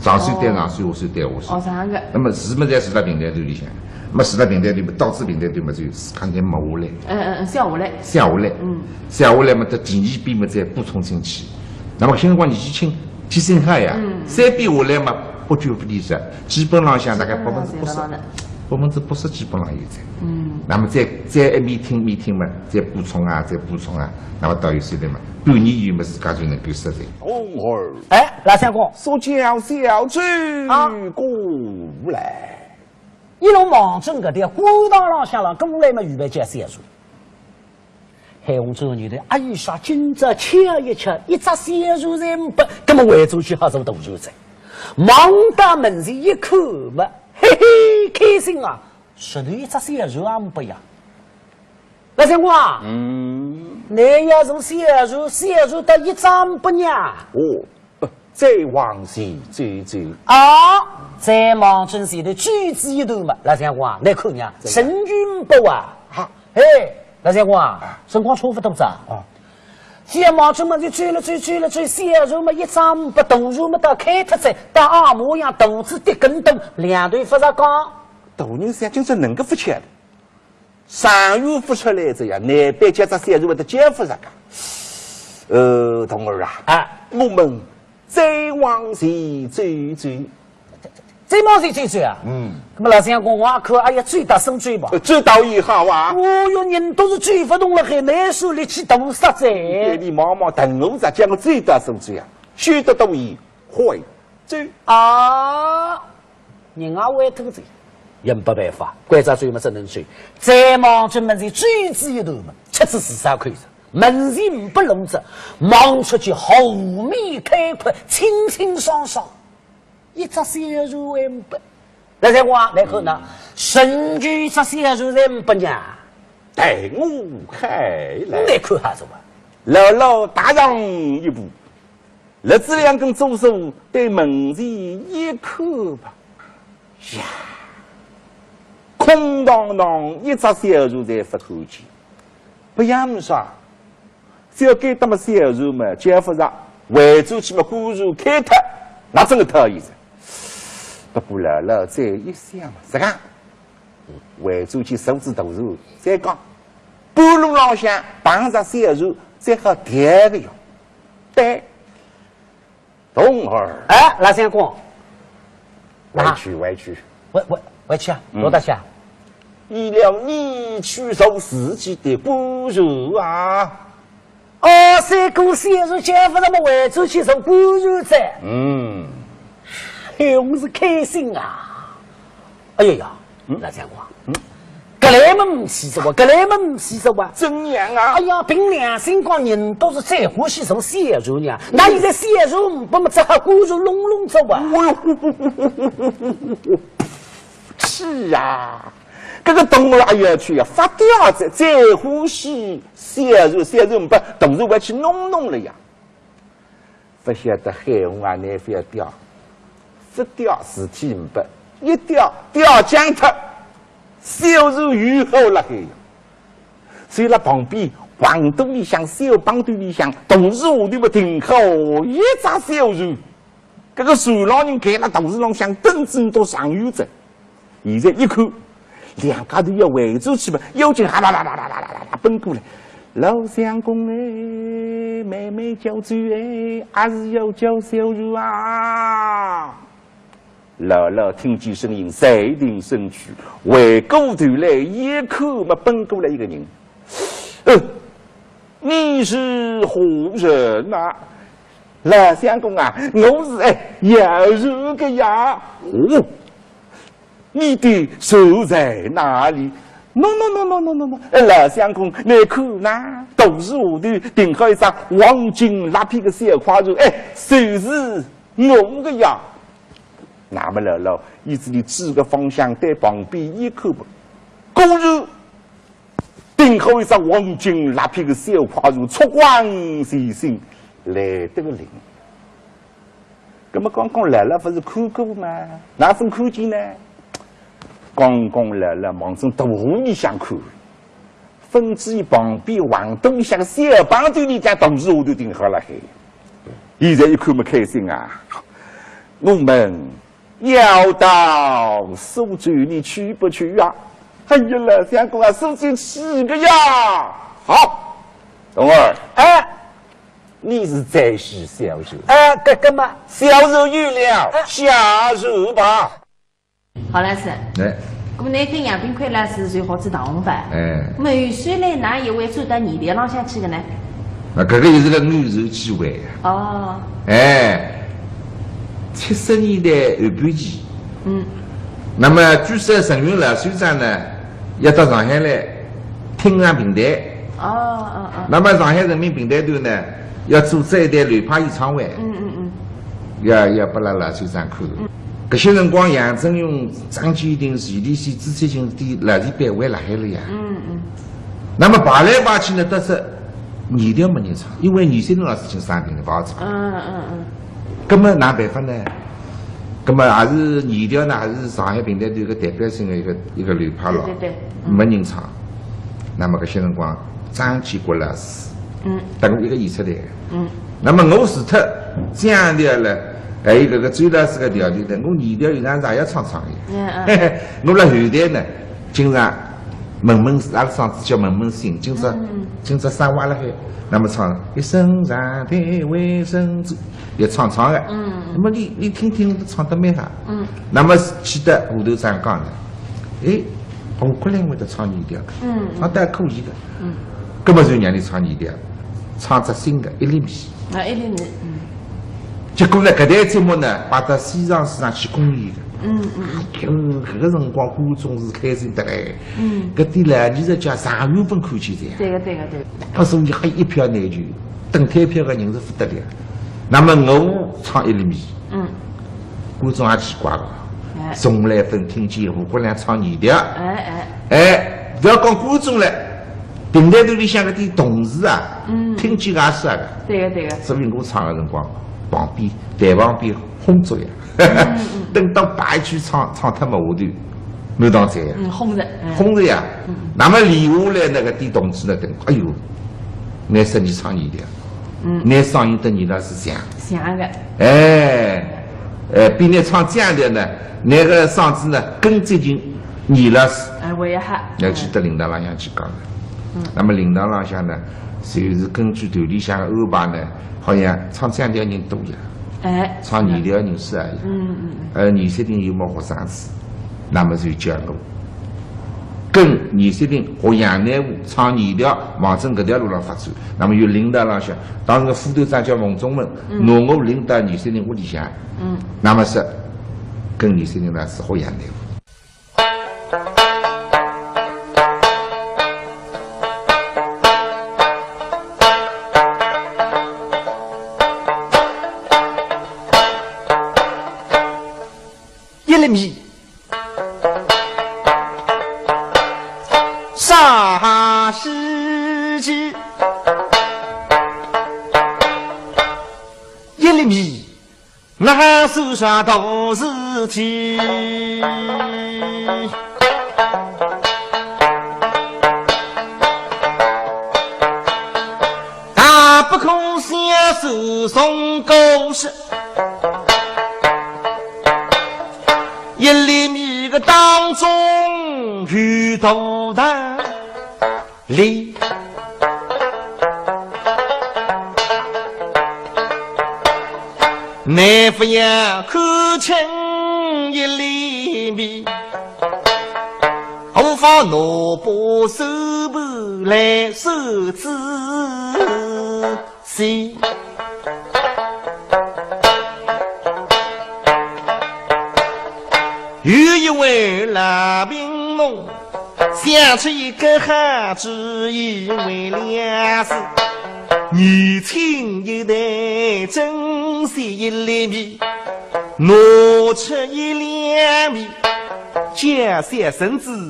上手对上手，哦。下手对下手。哦，这样个。那么字么侪写辣平台头里向，那么写辣平台头，到仔平台头么就自家侪默下来。嗯，嗯，嗯，写下来。写下来。嗯。写下来么，到第二遍么再补充进去。那么现在辰光年纪轻，记性好呀，嗯。三遍下来么，八九不离十，基本浪向大概百分之八十，嗯，对了，对了。百分之八十基本上有哉。嗯。那么再，再一面听，面听么，再补充啊，再补充啊，那么到有些人嘛， 半年以后么自家就能够说哉。红孩儿，哎，老相公。速叫小周啊过来。一路望准搿条官道浪向了，过来么预备叫小周。海洪州个人头，哎呀，今朝吃一吃，一只小周侪没，搿么回转去好做大周哉。望到门前一看么，嘿嘿，开心啊！实头一只小周也没呀。 老相公啊，嗯。倷要是小周，小周倒一只没呀。哦，呃，再往前走走。啊，再望准前头举仔一头嘛，老相公啊，倷看呀，怎样？神君不啊。哈。哎，老相公啊，啊。辰光差勿多哉。啊。再望准么就走了走，走了走，小周么一只没，大周么倒开脱哉，搭阿毛一样肚子跌跟斗，两头勿着讲。大人想今朝能够勿吃的。 长远勿出来哉呀，难板叫只小周会得叫勿着个。呃，童儿啊，啊。我们再往前走走。再往前走走啊？嗯。那么老相公，我看还要走到深圳吧？呃，走到以后啊？哦哟，人都是走勿动了，还难受力气大煞哉。对，你望望等我，再叫我走到深圳啊，休得多言，快走。啊。 人也会得走，也没办法，关照走么只能走。再望准门前举仔一头嘛，吃仔自家亏着，门前没路子，望出去豁面开阔，清清爽爽，一只小周也没。老相公啊，倷看呐，神君一只小周侪没呀。待我看来。你看啥子嘛？老老踏上一步，勒仔两根左手对门前一看吧，呀，空荡荡一只小船侪勿看见，勿要么啥？只要该搭么小船嘛，叫勿着，回转去么，官船开脱，那真个讨厌哉。不过老老再一想嘛，是讲 回转去坐仔大船再讲，半路浪向碰着小船再好调个用。对，童儿。哎，老相公。回去，回去。回，回，回去啊？嗯。哪搭去啊？依了你去坐自己的官船啊。 哦，三哥，小船叫勿着么，回转去坐官船哉。嗯。哎哟，我是开心啊。哎呀呀，嗯。老相公啊，嗯。搿来么呒气哉哇，搿来么呒气哉哇。怎样啊？哎呀，凭良心讲，人都是最欢喜坐小船呀，那现在小船呒拨么，只好官船弄弄哉哇。哎哟，是啊，搿个童儿也要去呀，发嗲哉，最欢喜 小船，小船呒拨，大船还去弄弄了呀。勿晓得海洪啊，倷覅调，勿调事体呒拨，一调，调僵脱，小船又好勒海呀。所以勒旁边横渡里向，小横渡里向，大船下头么停好一只小船。 搿个船浪人搿勒大船浪向等仔到上游哉。现在一看，两家头要回转去嘛，要紧哈啦啦啦啦啦啦啦奔过来。老相公哎，慢慢叫走哎，还是要叫小船啊？老老听见声音，站定身躯，回过头来一看嘛，奔过来一个人。呃， 你是何人呐？老相公啊，我是，哎，姚船个呀。哦，你的船在哪里？喏喏喏喏喏喏喏，哎，老相公，你看呐，大船下头停好一只黄金蜡皮个小快船，哎，就是我个呀。那么老老，依仔俚指个方向对旁边一看吧，果然 停好一只黄金蜡皮个小快船，出光前行，来得个灵。葛么刚刚老老勿是看过吗？哪哼看见呢？刚刚老老望准大河里向看，勿知旁边横渡里向个小横渡里向大船下头停好勒海。现在一看么开心啊！我们 要到苏州，你去不去呀？哎呀，老相公啊，苏州去个呀！好，童儿，哎，你是再去小船？哎，搿，搿么？小船有了，哎。下船吧。好了，是。哎。葛么，拿根杨炳魁老师就好做大红牌。哎。葛么，后首来哪一位转到泥调浪向去个呢？啊，搿个也是个偶然机会呀。哦。 哎，七十年代后半期。嗯。那么据说陈云老先生呢，要到上海来听俺评弹。哦，哦，哦。那么上海人民评弹团呢，要组织一台流派演唱会。嗯，嗯，嗯。要，要拨拉老先生看。嗯。搿歇辰光，杨振雄、张鉴庭、徐立新、朱雪琴等老前辈侪辣海了呀。嗯，嗯。那么排来排去呢，但是 泥调没人唱，因为倪先生老师已经生病了，勿好唱。嗯，嗯，嗯。葛么哪办法呢？葛么还是泥调呢，还是上海评弹团一个代表性的一个，一个流派咯。对，对，对，嗯。没人唱，那么搿歇辰光，张建国老师，嗯。等一个演出台。嗯。那么我除脱张调了，还有搿个周老师个调调呢，我泥调有当时也要唱唱的。嗯，嗯。我辣后台呢，经常 问问，阿拉上次叫问问信，今朝，嗯。今朝生活辣海，那么唱一声上台为人子，也唱唱个。嗯。那么你，你听听，唱得蛮好。嗯。那么去得后头上讲呢，哎，吴国亮会得唱泥调个，嗯，嗯。唱得还可以个。嗯。葛么就让你唱泥调，唱只新个，一粒米。啊，一粒米，嗯。结果呢，搿台节目呢，摆到西藏市场去公演个。嗯，嗯，嗯。哎哟，搿个辰光观众是开心得来。 嗯。搿点老艺术家上月份看见个呀。对个，对个，对个。啊，所以还一票难求，等退票个人是勿得了。那么我唱一粒米，嗯。观众也奇怪了，哎。从来勿听见吴国亮唱泥调。哎，哎。哎，勿要讲观众了，评弹团里向搿点同事啊，嗯。听见也是啊个。对个，对个。说明我唱个辰光，旁边，台旁边轰着呀。嗯，嗯。等到排曲唱，唱脱么下头，满堂彩呀。嗯，轰着，嗯。轰着呀。嗯。那么留下来搿点同志呢，等，哎哟，拿声音唱伊的，嗯。拿声音等伊拉是像。像个。哎，呃，比拿唱这样的呢，那个嗓子呢更接近伊拉是。哎，我也好。要去到领导浪向去讲的。嗯。那么领导浪向呢，就是根据团里向的安排呢，好像唱这样调人多呀，哎，唱二调人少呀。嗯，嗯，嗯。呃，二三调有没学生子，那么就叫我跟二三调学杨乃武唱二调，望准搿条路浪发展。那么有领导浪向，当时个副团长叫冯仲文，嗯。拿我领到二三调屋里向，嗯。那么是跟二三调呢是学杨乃武。 一粒米，啥稀奇？一粒米， 那算啥大事体？大不可小，是从高山一粒米个当中有大道 理。乃不要看轻一粒米，何妨拿把算盘来算仔细。有一位老贫农， 想出一个好主意为了事，年轻一代珍惜一粒米，拿出一粒米，叫小孙子，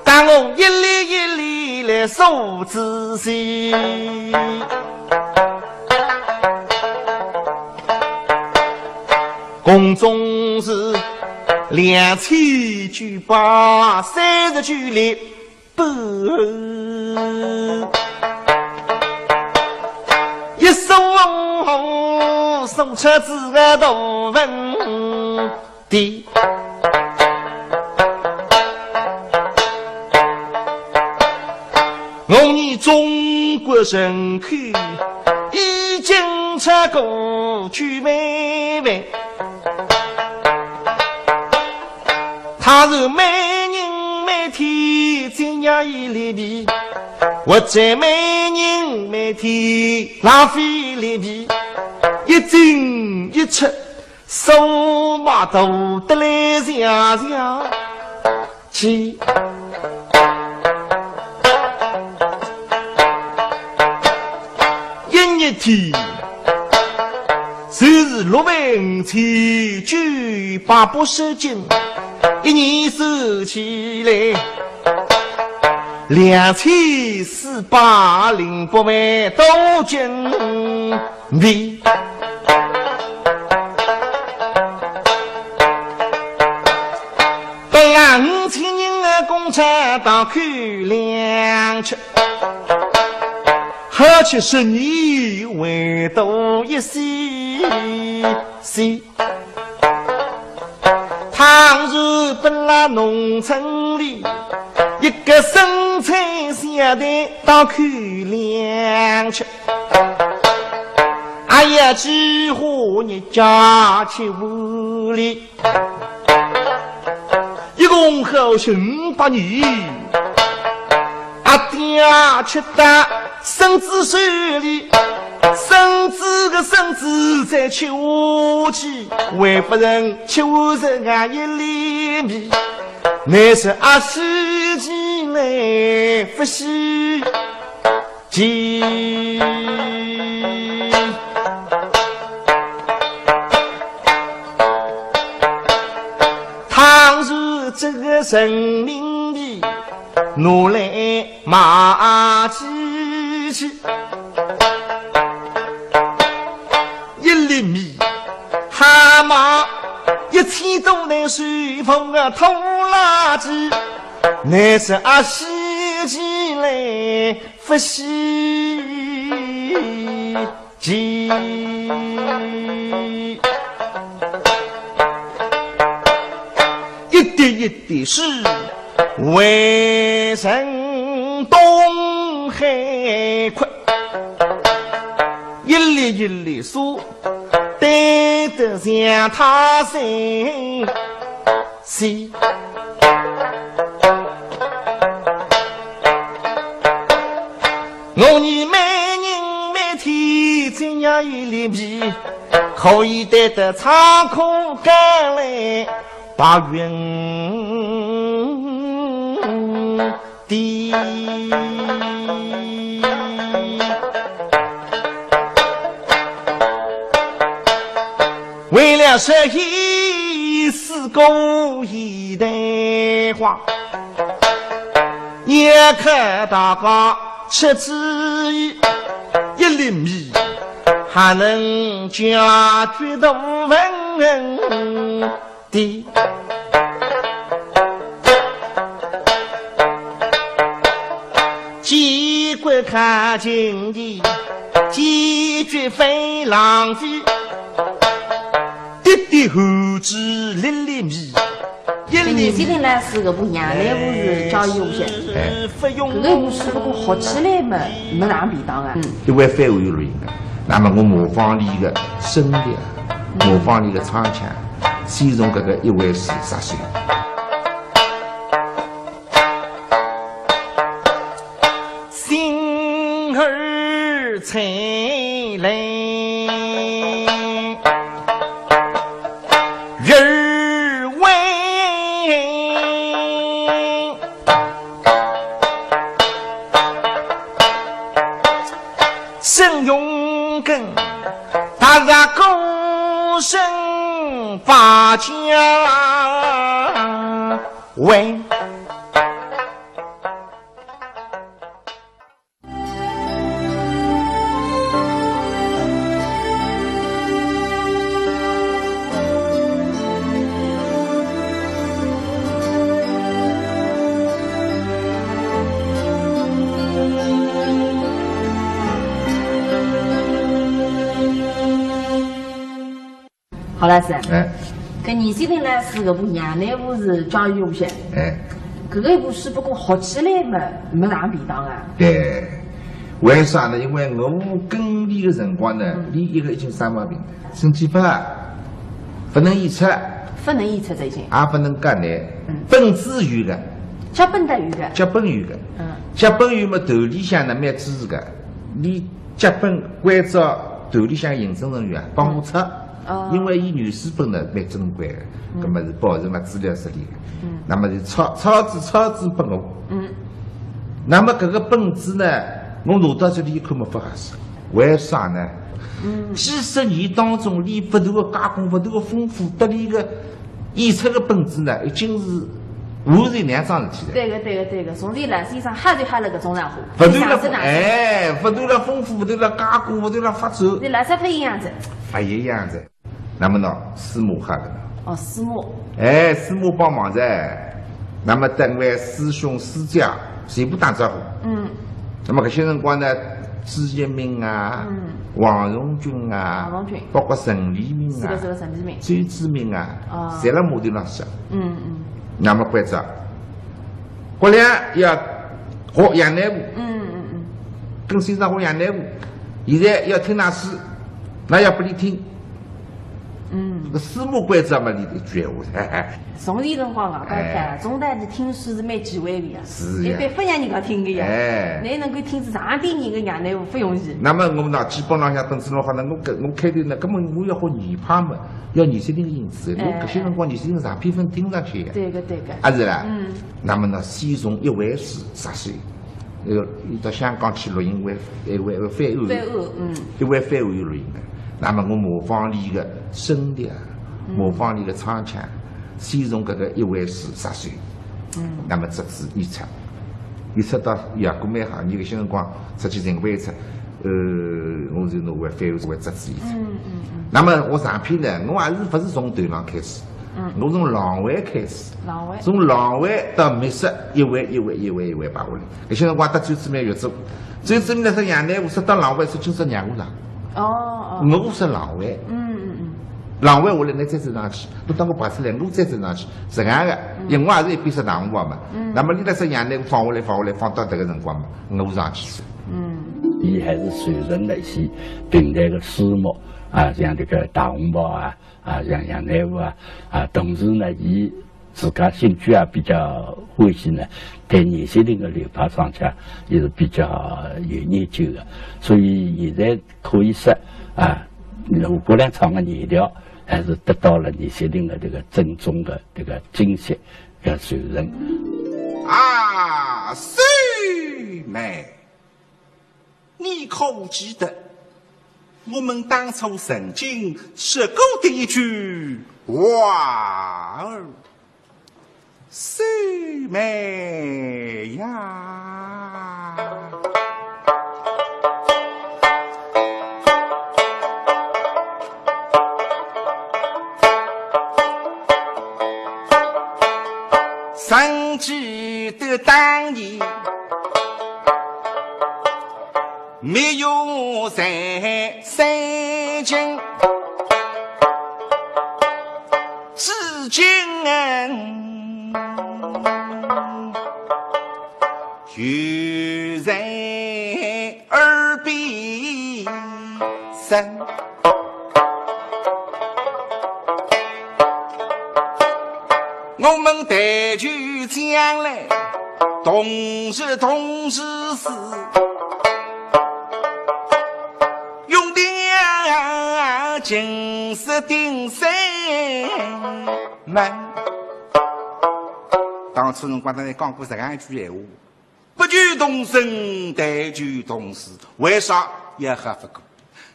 搭我一粒一粒来数仔细。 共总是两千九百三十九粒半。一声轰，送出仔个大问题。 我伲中国人口已经超过九百万，倘若每人每天只要一粒米，或者每人每天浪费一粒米，一进一出，数目大得来像像 去。一日天，就是六万五千九百八十斤，一年算起来，两千四百零八万多斤。 米。本来五千人的工厂当口粮吃，好吃十年还多一些些。 倘若本来农村里一个生产小队当口粮吃，哎呀，几化日脚吃勿力，一共好吃五百年。 阿爹吃得孙子手里，孙子的孙子再吃下去，还不曾吃完自家一粒米，乃是阿稀奇来不稀奇。 倘若这个人民的拿来卖几去。一粒米，还卖一千多两水分个拖拉机，乃是啊，稀奇来勿稀奇。 一滴一滴水，汇成东海阔。一粒一粒沙，堆得像泰山。 是。我伲每人每天只要一粒米，可以堆得仓库间来白云地。 为了实现四个现代化，要靠大家出主意，一粒米还能解决大问题。 的。机关看经济，解决非浪费。滴滴汗珠粒粒米，一粒米。年轻人呢，是搿部杨乃武是教育学，哎，搿个故事不过学起来嘛，没啥便当啊。嗯。一碗饭碗有录音的，那么我模仿伊个声调，模仿伊个唱腔。 先从搿个一碗水说起。星儿才来，月儿弯。 沈荣根，踏着鼓声把家回。 好了，是。哎。搿年轻人呢，是搿部杨乃武是教育学。哎。搿个故事不过学起来嘛，没啥便当啊。对。为啥呢？因为我跟伊个辰光呢，嗯。伊一个已经生毛病，身体勿好，勿能演出。勿能演出最近。也勿能讲呢，嗯。本子有个。脚本倒有个。脚本有个。嗯。脚本有嘛，团里向呢蛮支持个。伊脚本关照团里向行政人员啊，帮我抄。 哦。因为伊原始本呢蛮珍贵个，嗯。葛末是保存辣资料室里个。嗯。那么就抄，抄仔抄仔拨我。嗯。那么搿个本子呢，我拿到手里一看嘛，勿合适。为啥呢？嗯。几十年当中，伊勿断个加工，勿断个丰富，搭伊个演出个本子呢，已经是完全两桩事体了。对个，对个，对个，从前老先生瞎就瞎了搿种场化，勿断个，伊上次哪能，哎，勿断个丰富，勿断个加工，勿断个发展。伊老早勿一样子。勿一样子。 那么呢，师母好了呢。哦，师母。哎，师母帮忙噻。那么等位师兄师姐全部打招呼。嗯。那么搿歇辰光呢，朱一鸣啊，嗯。王荣军啊，王荣军。包括陈黎明啊，是个，是个，陈黎明。周志明啊，哦。侪辣码头浪向。嗯，嗯。那么关照，过来要学杨乃武。嗯，嗯，嗯。跟先生学杨乃武，现在要听㑚书，㑚要拨伊听。 嗯。搿师母关照嘛，伊一句闲话。从前辰光啊，哎。讲中台去听书是蛮忌讳个呀。是呀。一般勿让人家听个呀。哎。侬能够听仔上点人个杨乃武勿容易。那么我拿基本浪向本子弄好了，我搿，我开头呢，根本我要学严派嘛，要严肃点个音质，我搿歇辰光严肃点长篇勿听上去呀。对个，对个。啊，是啦。嗯。那么呢，先从一回书说起。 呃，伊到香港去录音，还，还，还翻案。翻案，嗯。一回翻案有录音个。那么我模仿伊个声调，嗯。模仿伊个唱腔，先从搿个一回书说起。嗯。那么直至演出。伊出道效果蛮好，伊搿歇辰光出去巡回一出，呃，我就拿回翻为折子一出。嗯，嗯，嗯。那么我长篇呢，我也是勿是从头浪开始，嗯。我从郎会开始，郎会。从郎会到密室，一回一回一回一回排下来。搿歇辰光搭周志明合作，周志明呢说杨乃武说到郎会说今朝让我上。哦，哦。我说郎会。嗯，嗯，嗯。 郎会下来，侬再走上去，侬当我爬出来，我再走上去，实梗个，嗯。因为我也是一边说大红袍嘛。嗯。那么伊拉说杨乃武放下来，放下来，放到迭个辰光嘛，我上去说。嗯。伊还是传承了一些评弹个书目啊，像迭个大红袍啊，啊，像杨乃武啊，啊，同时呢，伊自家兴趣也比较欢喜呢，对严雪玲个流派唱腔也是比较有研究个，所以现在 可以说，啊，吴国亮唱个原调，还是得到了严雪玲的这个正宗的这个精髓和传承。啊，秀妹，你可记得我们当初曾经说过的一句话儿？ 秀妹呀，曾记得当年 没有在三更之间，又在耳边声。 我们谈及将来，同日同日死，用定情死定生门。当初辰光，大家讲过这样一句闲话。 不求同生，但求同死。为啥？也吓勿过。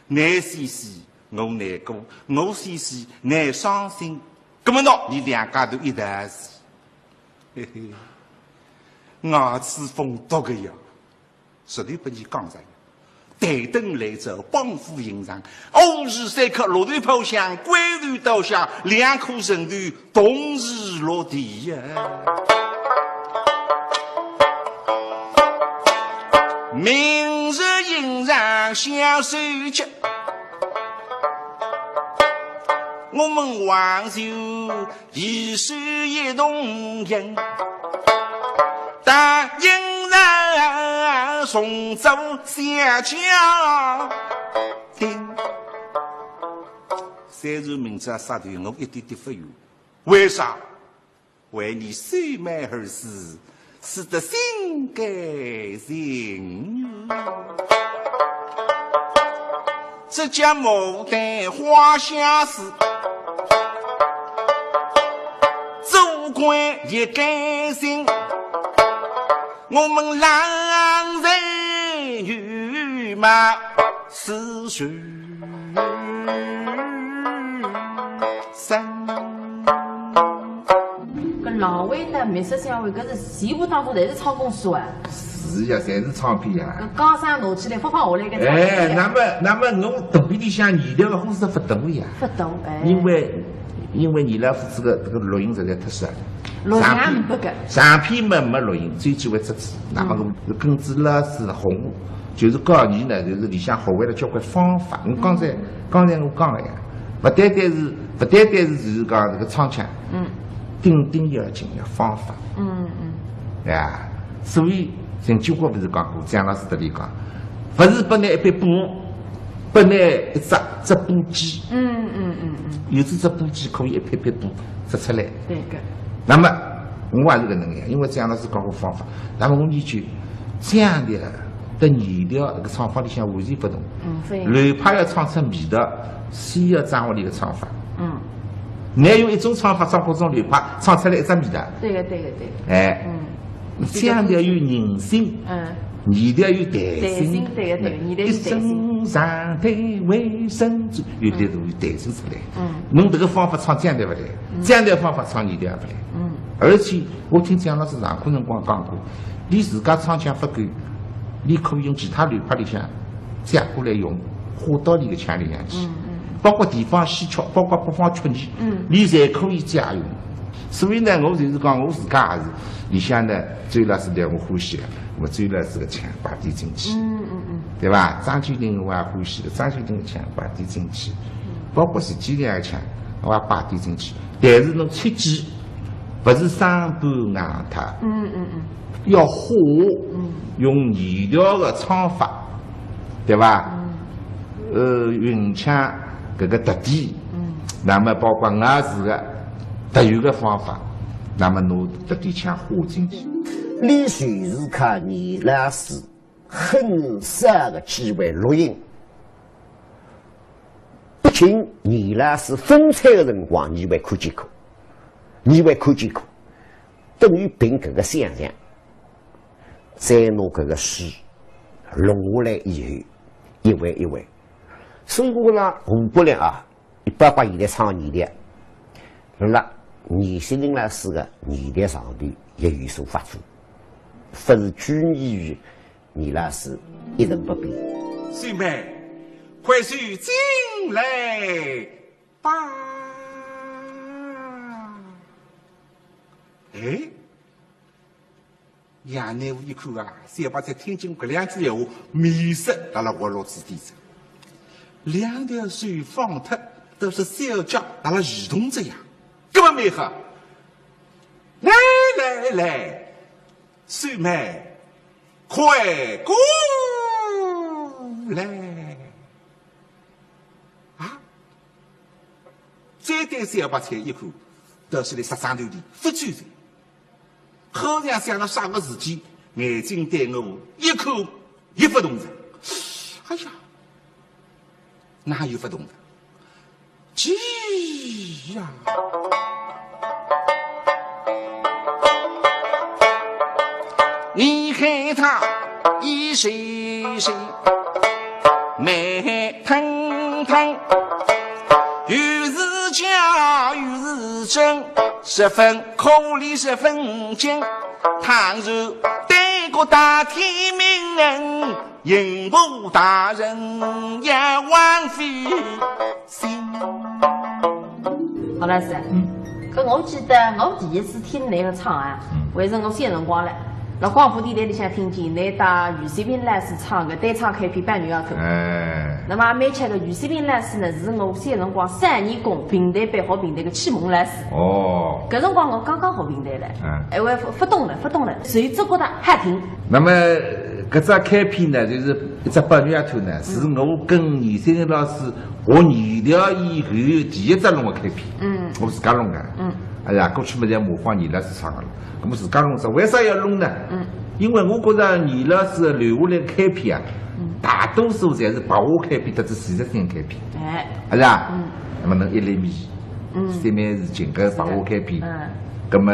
侬死死，我难过；我死死，侬伤心。搿么喏，伲两家头一道死。嘿嘿，牙齿缝笃个呀，实头拨伲讲着。 待等来者，帮扶迎上，午时三刻，落头炮响，关头刀下，两颗人头同时落地呀。明日迎上相守节，我们还就 一世一同行，答应人重做小家庭。虽然明朝杀头，我一点点勿怨。为啥？为你秀妹而死， 死得心甘情愿。这家牡丹花下死，做官也甘心。我们郎才女貌，死谁生？ 搿郎会搭密室相会，搿是全部当中侪是唱功夫啊？是呀，侪是唱片呀。搿江山拿起来，勿放下来个。哎，那么，那么我肚皮里向念头个火是勿动呀。勿动，哎。因为，因为伲拉夫子个这个录音实在太少了。录像也没个。长篇嘛没录音，只有几回出子，那么跟仔老师学，就是教伲呢，就是里向学会了交关方法。我刚才，刚才我讲了呀，勿单单是，勿单单是就是讲这个唱腔，嗯。顶顶要紧要方法。嗯，嗯。哎呀，所以陈建国勿是讲过，张老师搭伊讲，勿是拨侬一匹布，拨侬一只，只布机。嗯，嗯，嗯，嗯。有只只布机可以一匹匹布织出来。对个。那么，我也是搿能样，因为张老师教我方法，那么我研究腔调搭语调，搿个唱法里向完全勿同。嗯，对。流派要唱出味道，先要掌握伊个唱法。嗯。侬用一种唱法，掌握一种流派，唱出来一只味道。对个，对个，对个。哎。嗯。腔调有韧性，嗯。语调有弹性，弹性，对个，对个，语调有弹性。一声长叹为声转，有弹，有弹性出来。嗯。侬迭个方法唱腔调勿来，嗯。腔调方法唱语调勿来。嗯。而且我听张老师上课辰光讲过，伊自家唱腔勿够，伊可以用其他流派里向借过来用，化到伊个腔里向去。嗯，嗯。包括地方戏曲，包括北方曲艺，嗯。伊侪可以借用。所以呢，我就是讲，我自家也是，里向呢，周老师让我欢喜个，我周老师个腔摆点进去。嗯，嗯，嗯。对伐？张九龄我也欢喜个，张九龄个腔摆点进去。嗯。包括徐建良个腔，我也摆点进去。但是侬切记，勿是生搬硬套。嗯，嗯，嗯。 要化，嗯。用现调个唱法，对伐？嗯。呃，韵腔搿个特点，嗯。那么包括咬字个特有个方法，那么拿特点腔化进去。伊就是靠倪老师很少个机会录音，毕竟倪老师风采个辰光，倪会看见过，倪会看见过，等于凭搿个想象。 再拿搿个书弄下来以后，一回一回。所以我讲，吴国良啊，伊包括现在唱倪调，辣倪雪玲老师个倪调上头也有所发展，勿是拘泥于倪老师一成不变。秀妹，快些进来吧。哎， 杨乃武一看啊，小白菜听见搿两句闲话，面色辣辣活络仔点子。两条手放脱，都是小脚辣辣移动着呀。搿么蛮好。来来来，秀妹，快过来。啊？再对小白菜一看，倒是辣杀生头里，勿转身。 好像想到啥个事体，眼睛对我一看，又勿动神。哎呀，哪有勿动神？急呀！你看他一身身 慢腾腾，又是假又是真，十分可怜十分精。倘若对个大天命人，刑部大人也枉费心。好了，是。嗯。搿我记得我第一次听㑚个唱啊，嗯。还是我小辰光了。 辣广播电台里向听见㑚搭俞雪萍老师唱个单唱开篇《伴月丫头》。哎。那么蛮巧个，俞雪萍老师呢，是我小辰光三年功评弹班学评弹个启蒙老师。哦。搿辰光我刚刚学评弹了，嗯。哎，我勿，勿懂了，勿懂了，所以只觉得好听。那么，搿只开篇呢，就是一只伴月丫头呢，嗯。是我跟倪雪萍老师学倪调以后第一只弄个开篇。嗯。我自家弄个。嗯。哎呀，过去么侪模仿倪老师唱个了。 那么自家弄只，为啥要弄呢？嗯。因为我觉着倪老师留下来开篇啊，嗯。大多数侪是白话开篇，或者叙述性开篇。哎。是吧？嗯。那么侬一粒米，嗯。三面是情个白话开篇。嗯。那么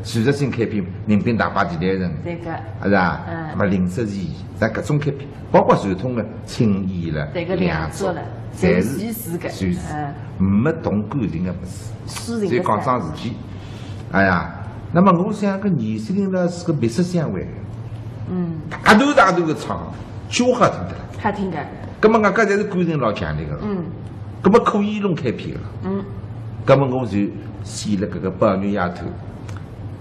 叙述性开篇，人品大发地来人。对个。是吧？嗯。那么林则徐，像搿种开篇，包括传统个青衣了，对个，梁祝，梁祝了，侪是，侪是个，就是，嗯。没动感情个物事。诗情个，所以讲桩事体。 哎呀，那么我想搿倪雪萍呢是个别色相会，嗯。大段大段个唱，就好听得了。好听个。那么外加侪是感情老强烈个，嗯。那么可以弄开篇个，嗯。那么我就写了搿个《伴月丫头》，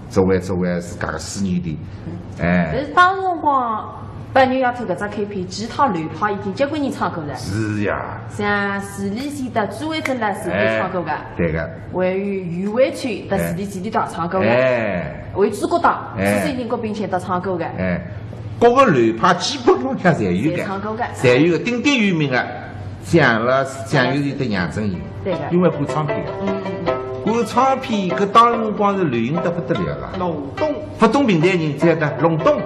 作为，作为自家个思念的，嗯。哎。但是当辰光，《伴月丫头》搿只开篇，其他流派已经交关人唱过了。是呀。像徐丽仙搭朱慧珍老师也唱过个。哎，对个。 还有余惠翠搭徐丽仙搭唱过个，哎。还有朱国达，哎。朱雪琴、郭炳乾搭唱过个。哎，各个流派基本上侪有个，侪唱过个。侪有个，鼎鼎有名个，蒋老师、蒋友仁搭杨振宁，对个。因为灌唱片个。嗯，嗯，嗯。灌唱片搿当辰光是流行得不得了个。弄懂。勿懂评弹人，只晓得弄懂。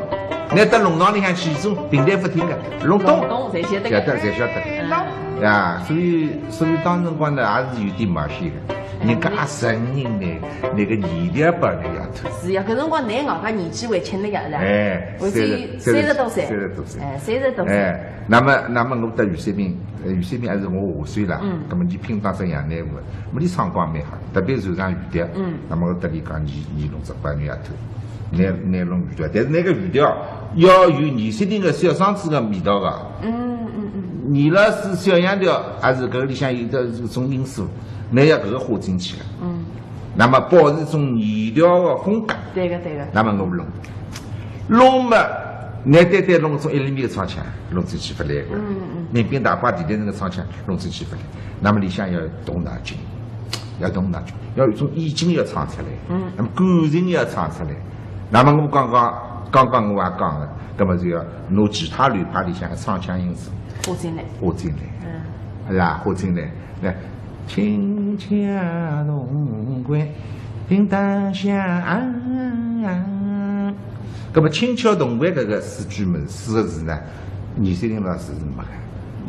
拿到弄堂里向去，种评弹勿听个，弄懂。弄懂，侪晓得个。晓得，侪晓得。嗯。呀，所以，所以当辰光呢，也是有点冒险个。 人家也承认呢，那个倪调《伴月丫头》。是呀，搿辰光㑚外加年纪还轻了呀，是吧？哎，还只有三十，三十多岁。三十多岁。哎，三十多岁。哎，那么，那么我搭俞雪萍，呃，俞雪萍还是我下手啦，嗯。那么伊拼当成杨乃武，那么伊唱功蛮好，特别是唱余调，嗯。那么我搭伊讲，你，你弄只《伴月丫头》。拿，拿弄鱼调，但是那个鱼调要有二三十年个小生子个味道个。嗯，嗯，嗯。倪老师小样调，还是搿个里向有得是种因素，那要搿个花进去个。嗯。那么保持一种倪调个风格。对个，对个。那么我弄，弄嘛，拿单单弄种一粒米个唱腔，弄进去勿来个。嗯，嗯。民兵大排电台那个唱腔，弄进去勿来。那么里向要动脑筋，要动脑筋，要有一种意境要唱出来。嗯。那么感情要唱出来。 那么我刚刚，刚刚我也讲了，那么就要拿其他流派里向个唱腔音色，花进来。花进来。嗯。是吧？花进来。来，轻敲铜管，叮当响。那么轻敲铜管搿个四句么，四个字呢，倪三林老师是没个。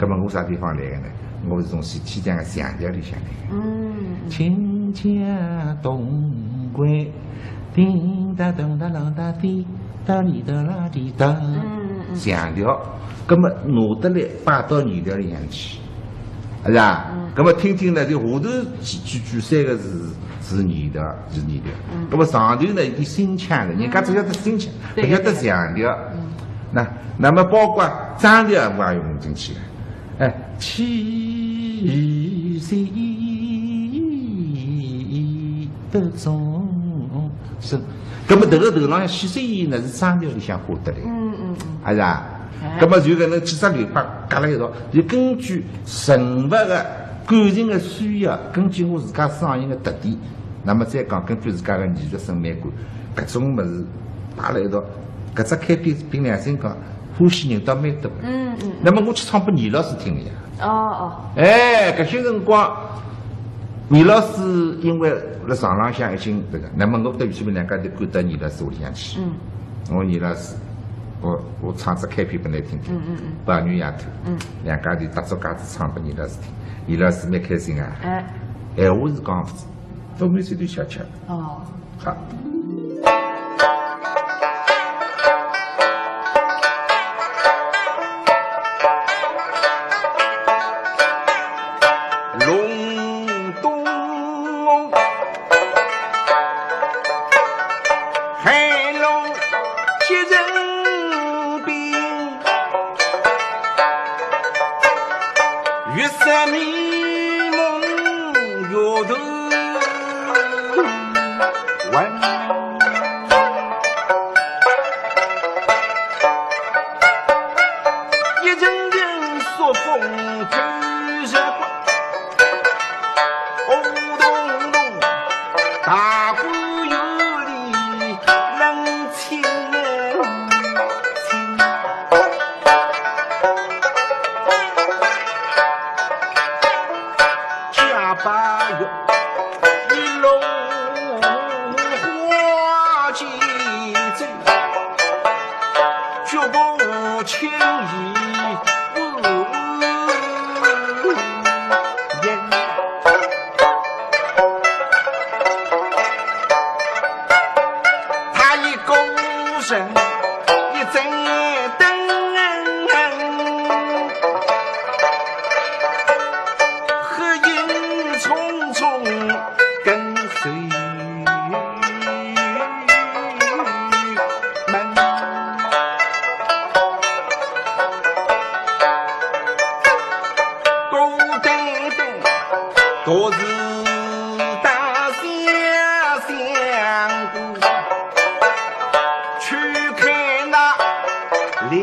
那么我啥地方来个呢？我是从西，西江个强调里向来个。嗯。轻敲铜管， 叮当咚当啷当，滴答哩答啦滴答。嗯，嗯，嗯。强调，那么拿得来摆到倪调里向去，是吧？嗯。那么听听呢，就下头几，几句三个字是倪调，是倪调。嗯。那么上头呢，有点新腔的，人家只晓得新腔，嗯。勿晓得强调。对，对。嗯。那，那么包括张调我也用进去了。 哎，七十一的钟声。那么迭个头浪七十一呢，是张调里向花得来。嗯，嗯，嗯。是吧？哎。那么就搿能几只流派加了一道，就根据人物个感情个需要，根据我自家嗓音个特点，那么再讲根据自家个艺术审美观，搿种物事摆辣一道，搿只开篇凭良心讲， 欢喜人倒蛮多。嗯，嗯。那么我去唱拨倪老师听个呀。哦，哦。哎，搿歇辰光，倪老师因为辣床浪向已经搿个，那么我到有趣两家头赶到倪老师屋里向去。嗯。我倪老师，我，我唱只开篇拨倷听听。嗯，嗯，嗯。《白云夜渡》。嗯。两家头搭足架子唱拨倪老师听，倪老师蛮开心啊。哎。闲话是讲勿出，都没水头笑笑。哦。 好。隆冬寒露结成冰，月色迷蒙月头 一阵阵朔风透日光，轰隆隆，大观园里冷清清。 家八月，一路花季走，脚步轻移无言。他一个人一盏灯， 黑影重重跟随门。孤单单独自打想想过，去看那林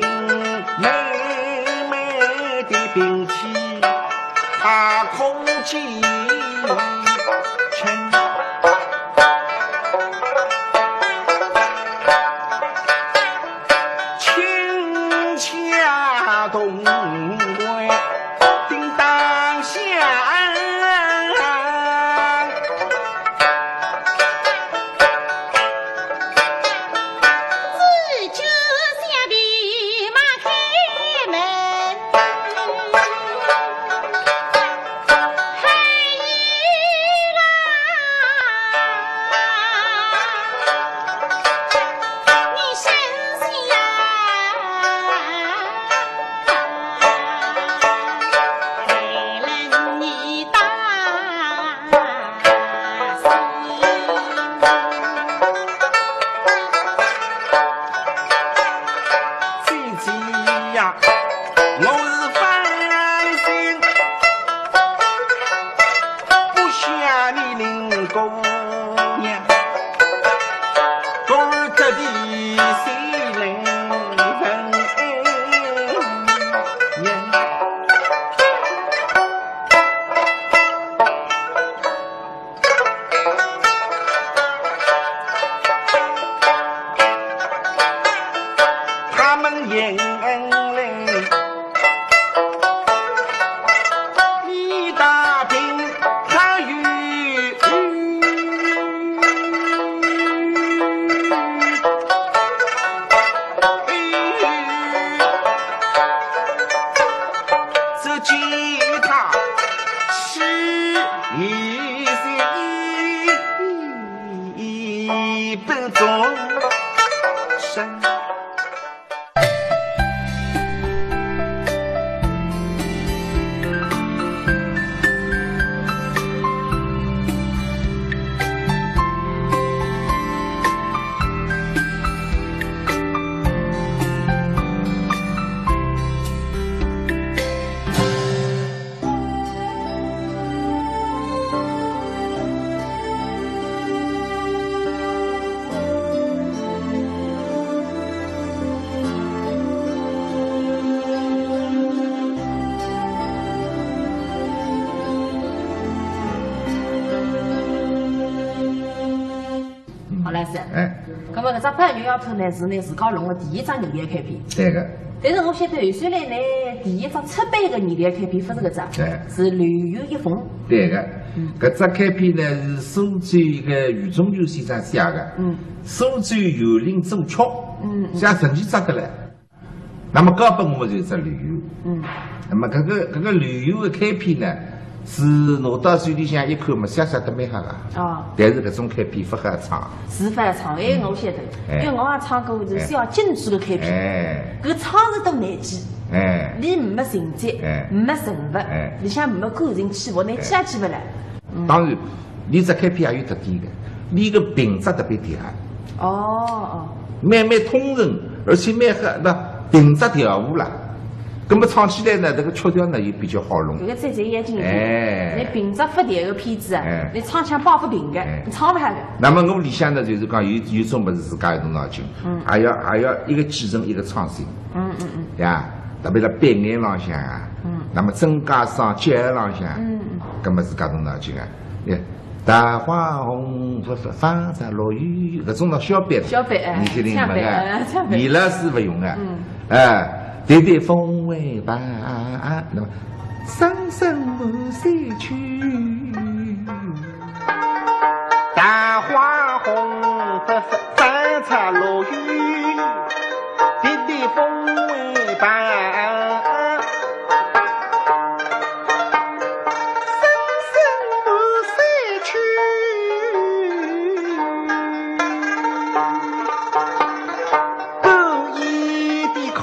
好了，是。哎。那么搿只《白玉丫头》呢，是呢自家弄的第一只艺联开篇。对个。但是我晓得后首来呢，第一只出版的艺联开篇勿是搿只，对。是《留园一封》。对个。嗯。搿只开篇呢，是苏州一个余仲元先生写的。嗯。苏州园林总局。嗯，嗯。写十几只个了。 那么交拨我就是只留园。嗯。那么搿个，搿个留园的开篇呢，是拿到手里向一看嘛，写写得蛮好个。哦。但是搿种开篇勿好唱。是勿好唱，哎，我晓得，哎。因为我也唱过，就是小金句的开篇。哎。搿唱是都难记。哎。伊没情节，哎。没人物，哎。里向没感情起伏，侬记也记勿来。 嗯。当然，伊只开篇也有特点个，伊个平仄特别调。哦，哦。蛮，蛮通顺，而且蛮好，那平仄调和啦。那么唱起来呢，这个曲调呢也比较好弄。搿个再再要紧一点，哎。侬平仄勿调个片子啊，哎。侬唱腔摆勿平个，哎。侬唱勿好个。那么我里向呢，就是讲有，有种物事自家要动脑筋，嗯。还要，还要一个继承，一个创新。嗯，嗯，嗯。呀，特别辣扮演浪向啊，嗯。那么曾家桑、接儿郎浪向，嗯，嗯。搿么自家动脑筋啊。 哎，大花红，勿，勿，放在落雨，搿种老小板子，小板，哎，年纪轻人勿个，哎，小板。伊拉是勿用个。嗯。哎，点点风味吧，那么声声满山秋。大花红，勿，勿，放在落雨，点点风味吧。 声声满山秋，孤雁的哭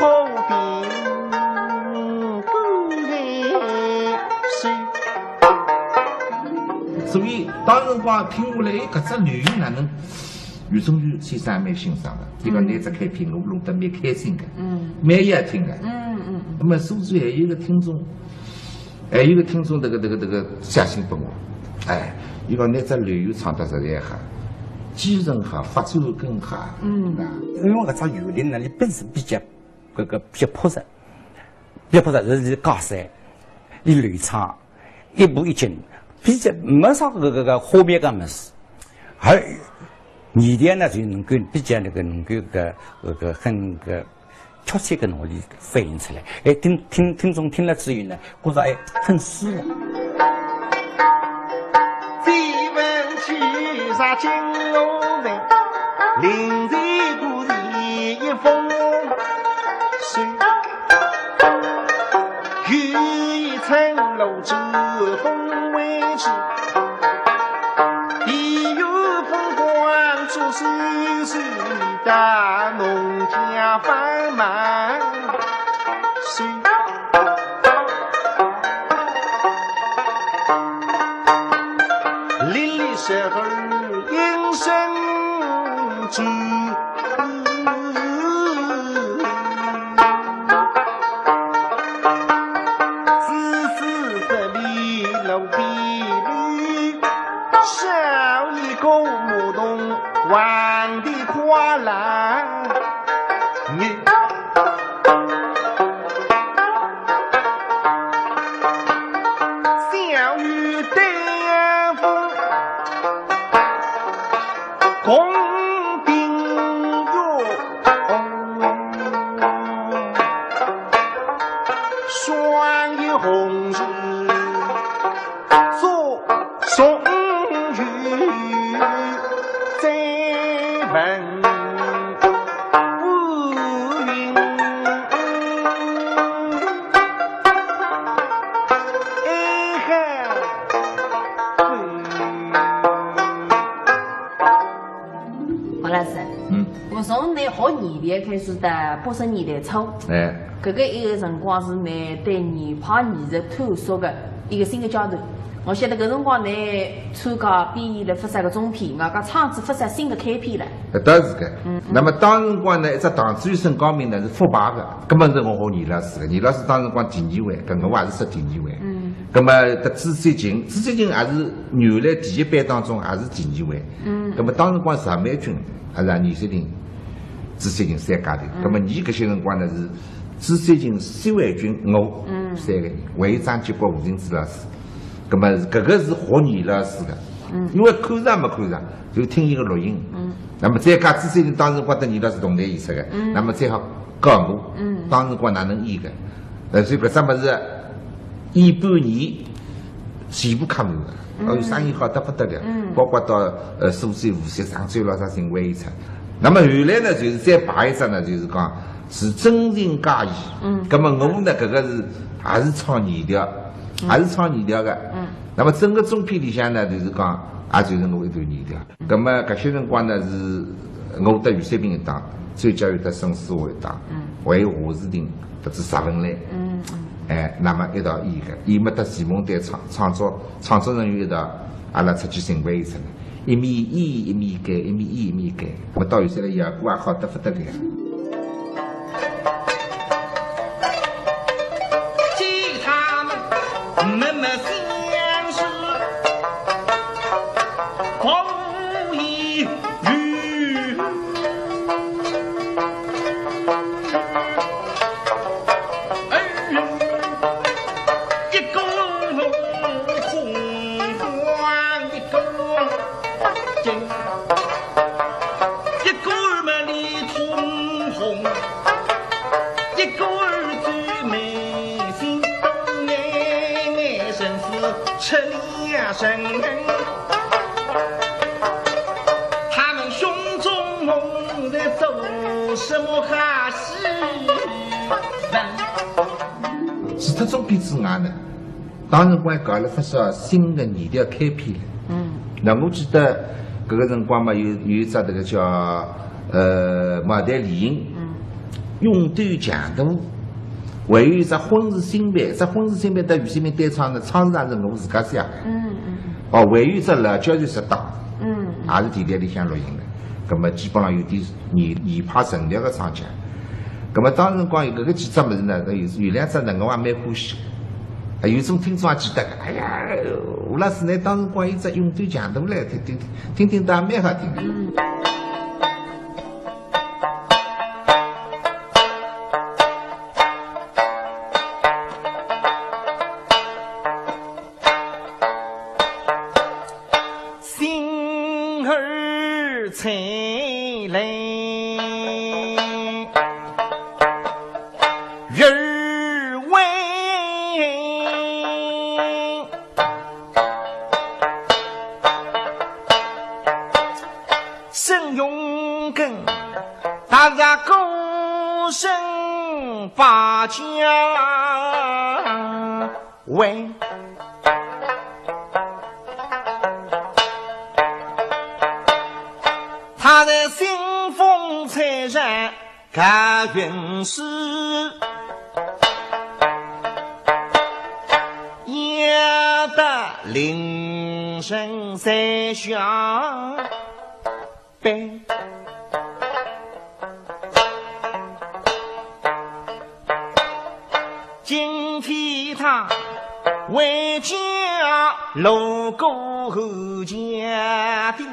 tiếng不能收。所以，当辰光听下来，哎，搿只留园哪能，余仲元先生也蛮欣赏个，伊讲，嗯。拿只开篇我弄得蛮开心个，嗯。蛮要听个。嗯，嗯，嗯。那么苏州还有一个听众， 哎，有个听众，这个，这个，这个写信拨我，哎，伊讲拿只留园唱得实在好，继承好，发展更好，嗯。啊。因为搿只园林呢，伊本身比较，搿个比较朴实，比较朴实，是，是假山，伊流畅，一步一景，比较没啥搿个，搿个花边个物事，而语调呢，就能够比较那个，能够搿个，搿个很搿个 确切个能力反映出来。哎，听，听，听众听了之后呢，觉着，哎，很舒服。借问曲上金罗文，临水故事一封书。有一层罗州风味去，地有风光做书书。 大农家帮忙收。邻里十二应声祝。自私不理路边路。 少一个牧童王的跨栏女，小女登峰学艺术开始到八十年代初，哎，搿个一个辰光是呢，对艺派艺术探索个一个新个阶段。我晓得搿辰光呢，参加毕业了发展个中篇，外加唱仔发展新个开篇了。搿倒是个。嗯，嗯。那么当辰光呢，一只唐周生高明呢是复排个，根本是我学倪老师个。倪老师当辰光第二位，搿我也是说第二位。嗯。那么得朱雪琴，朱雪琴也是原来第一班当中也是第二位。嗯。那么当辰光石梅君，还是倪雪婷。 朱雪琴三家头。嗯。那么倪搿歇辰光呢是朱雪琴、薛伟君、我，嗯，三个人，还有张继国、胡静之老师。那么搿个是学倪老师个，嗯，因为看场没看场，就听伊个录音。嗯。那么再加朱雪琴当时光搭倪老师同台演出个，嗯，那么再好教我，嗯，当时光哪能演个，呃，所以搿只物事演半年，全部看完个。 嗯。哦，生意好得不得了，嗯，包括到，呃，苏州、无锡、常州咯啥侪会演出。那么后来呢，就是再排一只呢，就是讲是真情假意。嗯。那么我呢，搿个是还是唱倪调，嗯，还是唱倪调个。嗯。那么整个中篇里向呢，就是讲，也就是我一段倪调。嗯。那么搿歇辰光呢，是我搭余雪萍一档，周佳玉搭沈世华一档，嗯，还有华世亭搭仔石文来。嗯，嗯。哎，那么一道演个，伊么搭徐梦蝶唱，唱作 唱作人员一道，阿拉出去巡回一次呢，一面演一面改，一面演一面改。我到现在来效果也好得不得了。见他们默默相视，无言语。 一个空光，一个金，一个满里通红，一个最眉心动眼眼神思出了神。他们胸中在做什么好戏？ 除脱中篇之外呢，当辰光搞了勿少新的倪调开篇了。嗯。那我记得搿个辰光嘛，有，有一只迭个叫，呃，茅台丽影，嗯，《勇斗强盗》，还有一只《婚事新办》，只《婚事新办》搭余雪萍对唱呢，唱词也是我自家写的。嗯，嗯，嗯。哦，还有一只《老教授》搭档，嗯，嗯，也是电台里向录音的。 葛末基本上有点倪，倪派陈调个唱腔。葛末当辰光有搿个几只物事呢，有，有两只呢，我也蛮欢喜。啊，有种听众也记得个，哎呀，吴老师，倷当辰光有只《勇斗强盗》嘞，听，听，听听倒蛮好听个。嗯。 星儿璀璨月儿弯，沈荣根踏着孤身把家 喂，他在腥风菜场搞运势，要得令人在下 悲。今天他回家路过侯家店，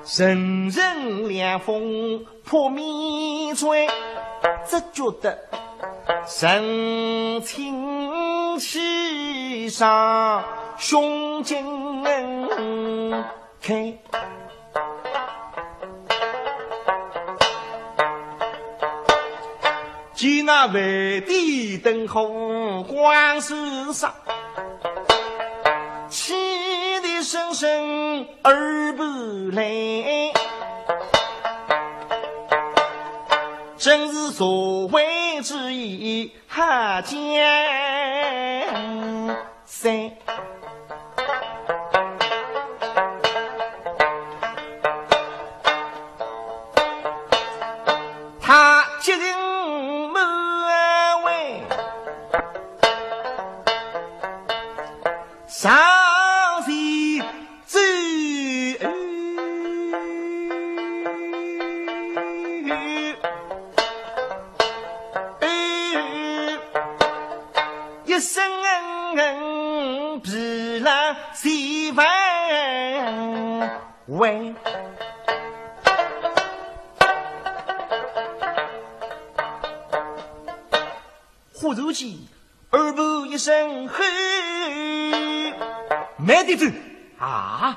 阵阵凉风扑面吹，只觉得 神清气爽，胸襟开。见那外地灯火光四射，气力深深 而不来，正是社会主义好江山。激情满怀，上前走。一声疲劳谁问？ 喂。忽然间，耳畔一声吼，慢点走啊！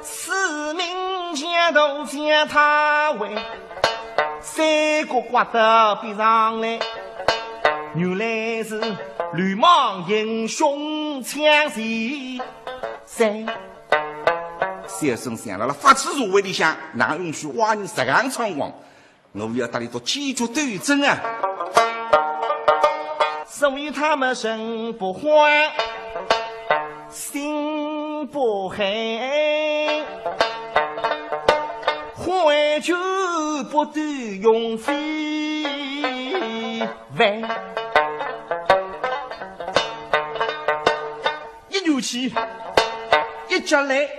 四名强盗将他围，三个刮到边上来，原来是流氓行凶抢劫。 三。小生想辣辣法制社会里向，哪允许坏人实梗猖狂？我要搭伊做坚决斗争啊！所以他们人不慌，心不黑，悔就不得用非万。 一扭起，一脚来，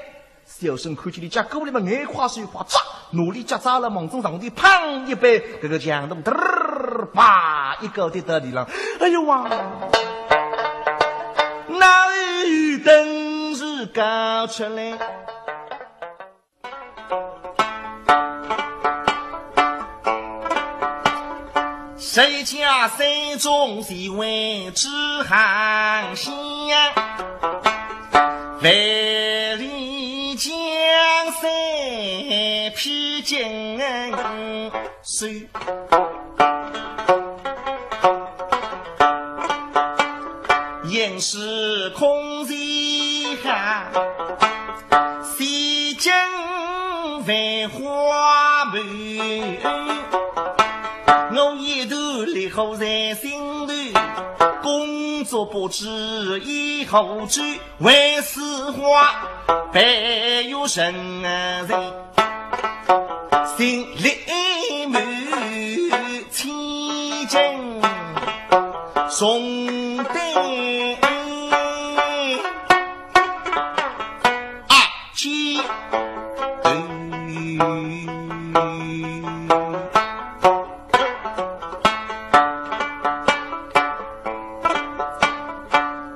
小生看见伊脚过来嘛，眼快手快，嚓，拿伊脚抓了，望准上头砰一扳，搿个强盗嘚儿，啪，一跤跌到地浪。哎呦哇！哪有等时搞出来？ 谁家山中谁为知行香？万里江山披荆斩。 应是空前哈，洗尽繁华梦。我一段离合在心头，工作不知以后去，为此话，白有人在。 心里满千斤重担啊，肩头。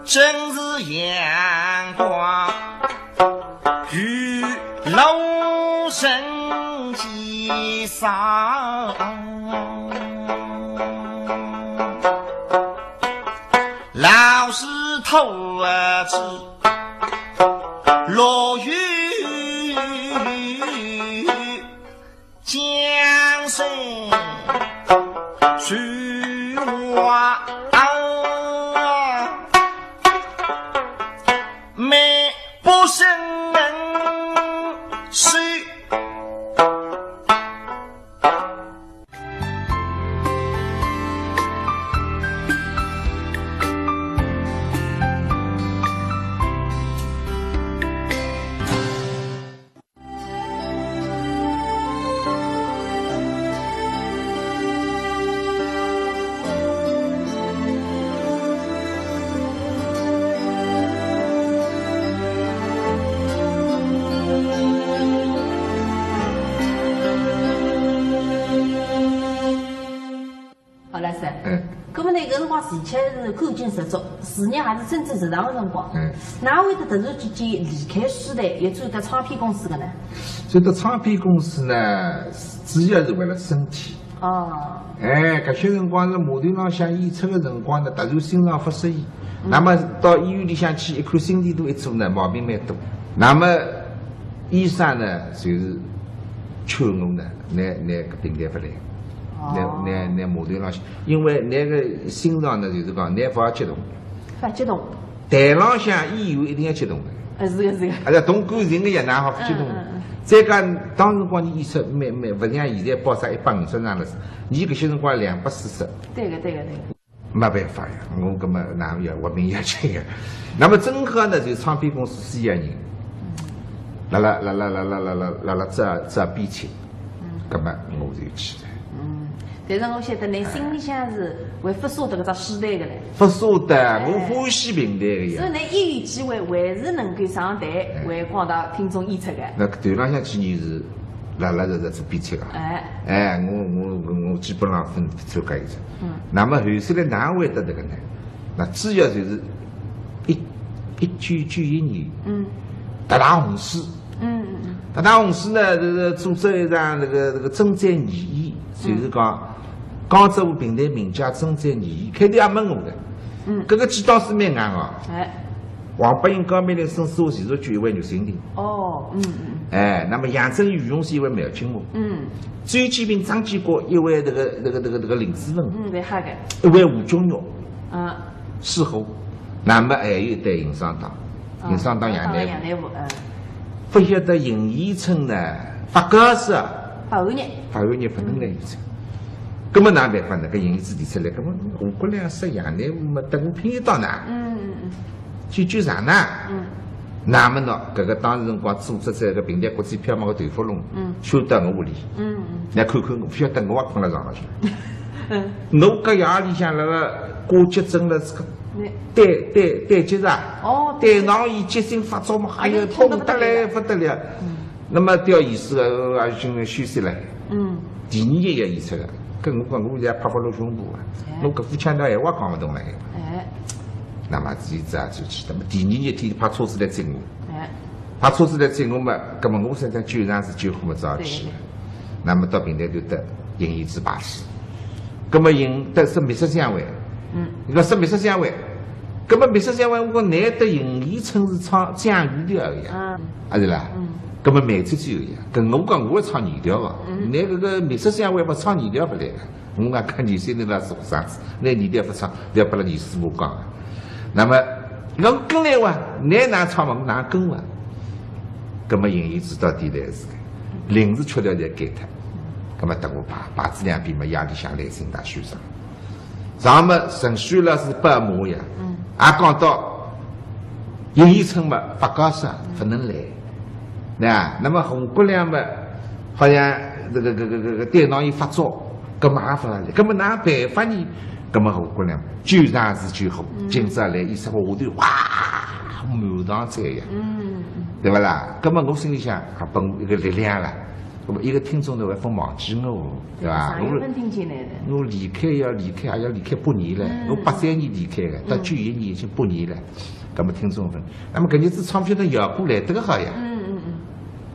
正是阳光 雨露生机上，老师头子落雨 江水水花，美不胜收。 好了，是。嗯。搿么呢，搿辰光的确是干劲十足，事业也是蒸蒸日上的辰光。嗯。哪会得突然之间离开书台，又转到唱片公司的呢？转到唱片公司呢，主要是为了身体。哦。哎，搿歇辰光是码头浪向演出的辰光呢，突然心脏发适意，嗯。那么到医院里向去一看，心电图一做呢，毛病蛮多。那么医生呢，就是劝我呢，拿，拿搿病台勿来。 哦。拿，拿，拿码头浪向，因为拿个心脏呢，就是讲，拿勿激动。勿激动。台浪向演员一定要激动的。呃，是的，是的。而且动感情的呀，哪好勿激动？嗯，嗯，嗯。再讲，当辰光呢，演出蛮，蛮，勿像现在包杀一百五十场了，伊搿歇辰光两百四十。对个，对个，对个。 没办法呀，我搿么哪能要活命要紧呀？那么正好呢，就唱片公司需要人，辣辣辣辣辣辣辣辣辣辣招，招编曲。嗯。葛末我就去了。嗯，但是我晓得侬心里向是会勿舍得搿只书台个嘞。勿舍得，我欢喜评弹个呀。所以侬一有机会还是能够上台，哎。还讲到听众演出个。那头浪向几年是老老实实做编剧个。哎。哎，我，我，我，我基本上勿，勿参加演出。嗯。那么后首来哪会得搿个呢？那主要就是一，一九九一年，嗯。特大洪水。嗯，嗯，嗯。特大洪水呢，搿个组织一场搿个，搿个赈灾义演，就是讲，嗯。江浙沪评弹名家赈灾义演，开头也问我个。嗯。搿个寄档子蛮硬哦。哎。王伯英、高美玲、沈世华、徐若瑄，一位牛新亭。哦，嗯，嗯，嗯。哎，那么杨振宇、于洪是一位苗金华。嗯。周建平、张继国，一位搿个，搿个，搿个，搿个林子文。嗯，蛮好个。一位吴君玉。啊。 四虎，那么还有一对行商档，啊，行商档杨乃武。杨乃武，嗯。勿晓得邢延春呢，发高烧啊。发寒热。发寒热勿能来演出。葛末哪办法呢？搿邢延春提出来，葛末吴国亮说杨乃武嘛，搭我拼一档呢。嗯，嗯，嗯。救救场呢。嗯。那么喏，搿个当时辰光组织搿个评弹国际票房个豆腐龙，嗯。收到我屋里。嗯，嗯。来看看，我勿晓得我也困辣床浪向。 嗯。我搿夜里向辣辣挂急诊了，搿个对，对，对急症啊。哦，对。对，脑炎急性发作嘛，哎呀，哎，痛得痛得勿得了。勿得了。嗯。那么吊医师个，啊，已经休息了。嗯。第二日要演出个，搿我讲我现在拍勿落胸脯啊，哎。我搿副腔调闲话讲勿动了。哎。那么自家就去，那么第二日天派车子来接我。哎。 派车子来接我嘛，葛末我想想救场是救好嘛，只好去了。对，对。那么到评弹团搭邢延春排戏，葛末赢得是密室相会，嗯。伊讲是密室相会，葛末密室相会，我讲难得邢延春是唱蒋鱼调个呀，嗯。啊是啦，嗯。葛末梅姐姐个呀，搿我讲我会唱女调个，嗯。㑚搿个密室相会勿唱女调勿来个。 我讲看女性的那是啥子，那你调勿唱，覅拨了女师傅讲啊。那么，我跟来哇，侬哪唱嘛，我哪跟哇。葛末邢延春到底来是个，临时曲调侪改脱。葛末等我排，排仔两遍嘛，夜里向来新大学生。上么陈雪老师拨马呀，嗯。也讲到 邢延春嘛，发高烧，勿能来。那，那么吴国亮嘛，好像搿个，搿个，搿个，搿个胆囊炎发作，葛末也勿能来。葛末哪办法呢？葛末吴国亮救场是救好，嗯。今朝来一只下头，哇，满堂彩呀，嗯，嗯。对勿啦？葛末我心里向也拨我一个力量了。 那么一个听众呢，还勿忘记我，对吧？上一份听见来的。我，我离开要离开，还要离开八年了，嗯。我八三年离开的，到九一年已经八年了。那么听众问，那么搿日子唱片的效果来得个好呀。嗯，嗯，嗯。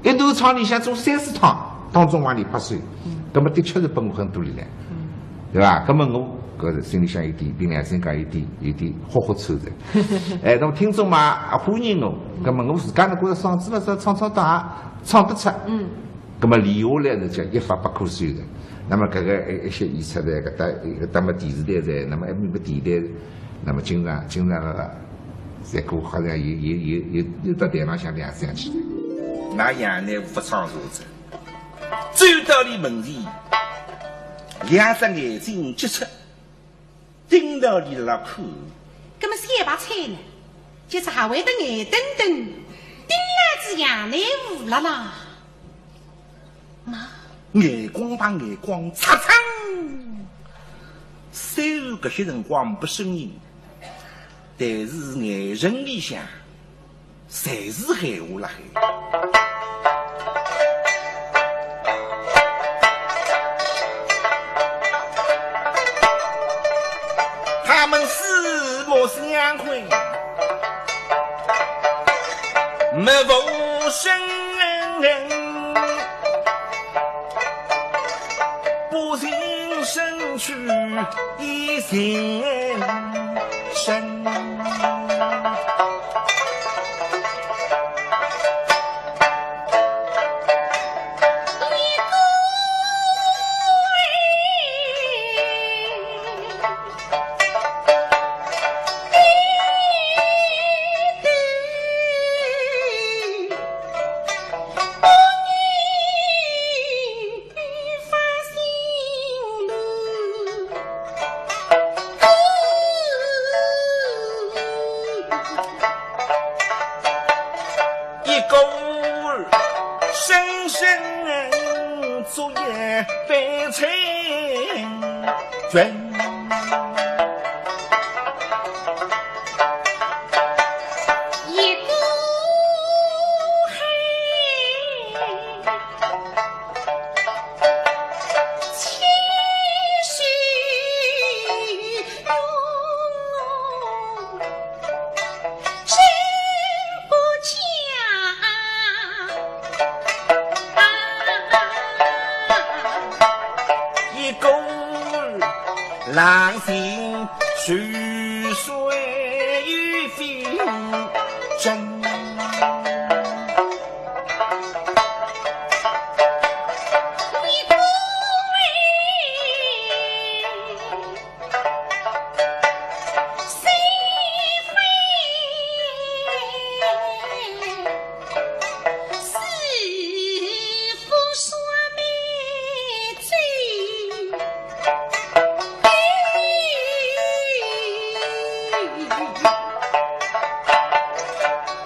一段唱里向做三四趟，当中往里拍手，嗯。那么的确是拨我很多力量，嗯。对吧？那么我搿是心里向有点，凭良心讲有点，有点豁豁出的。哎，那么听众嘛，也欢迎我，那么我自家呢，觉着嗓子嘛是唱唱得好，唱得出。嗯。 那么留下来是叫一发不可收的。那么搿个一，一歇演出来，搿搭，搿搭么电视台在，那么埃面个电台，那么经常，经常辣辣，再过好像有，有，有，有，有到台浪向两三去。那杨乃武勿唱茶子，走到伊门前，两只眼睛急出，盯牢伊辣看。葛么小白菜呢？就是还会得眼瞪瞪，盯牢仔杨乃武辣辣。 妈。眼光帮眼光擦擦。虽然搿歇辰光没声音，但是眼神里向侪是闲话辣海。他们四目相对， 默无声，不近身去一行深。一个深深昨夜被青云。一个黑，七十用。 真不假。一个儿郎情似水与非真。一个儿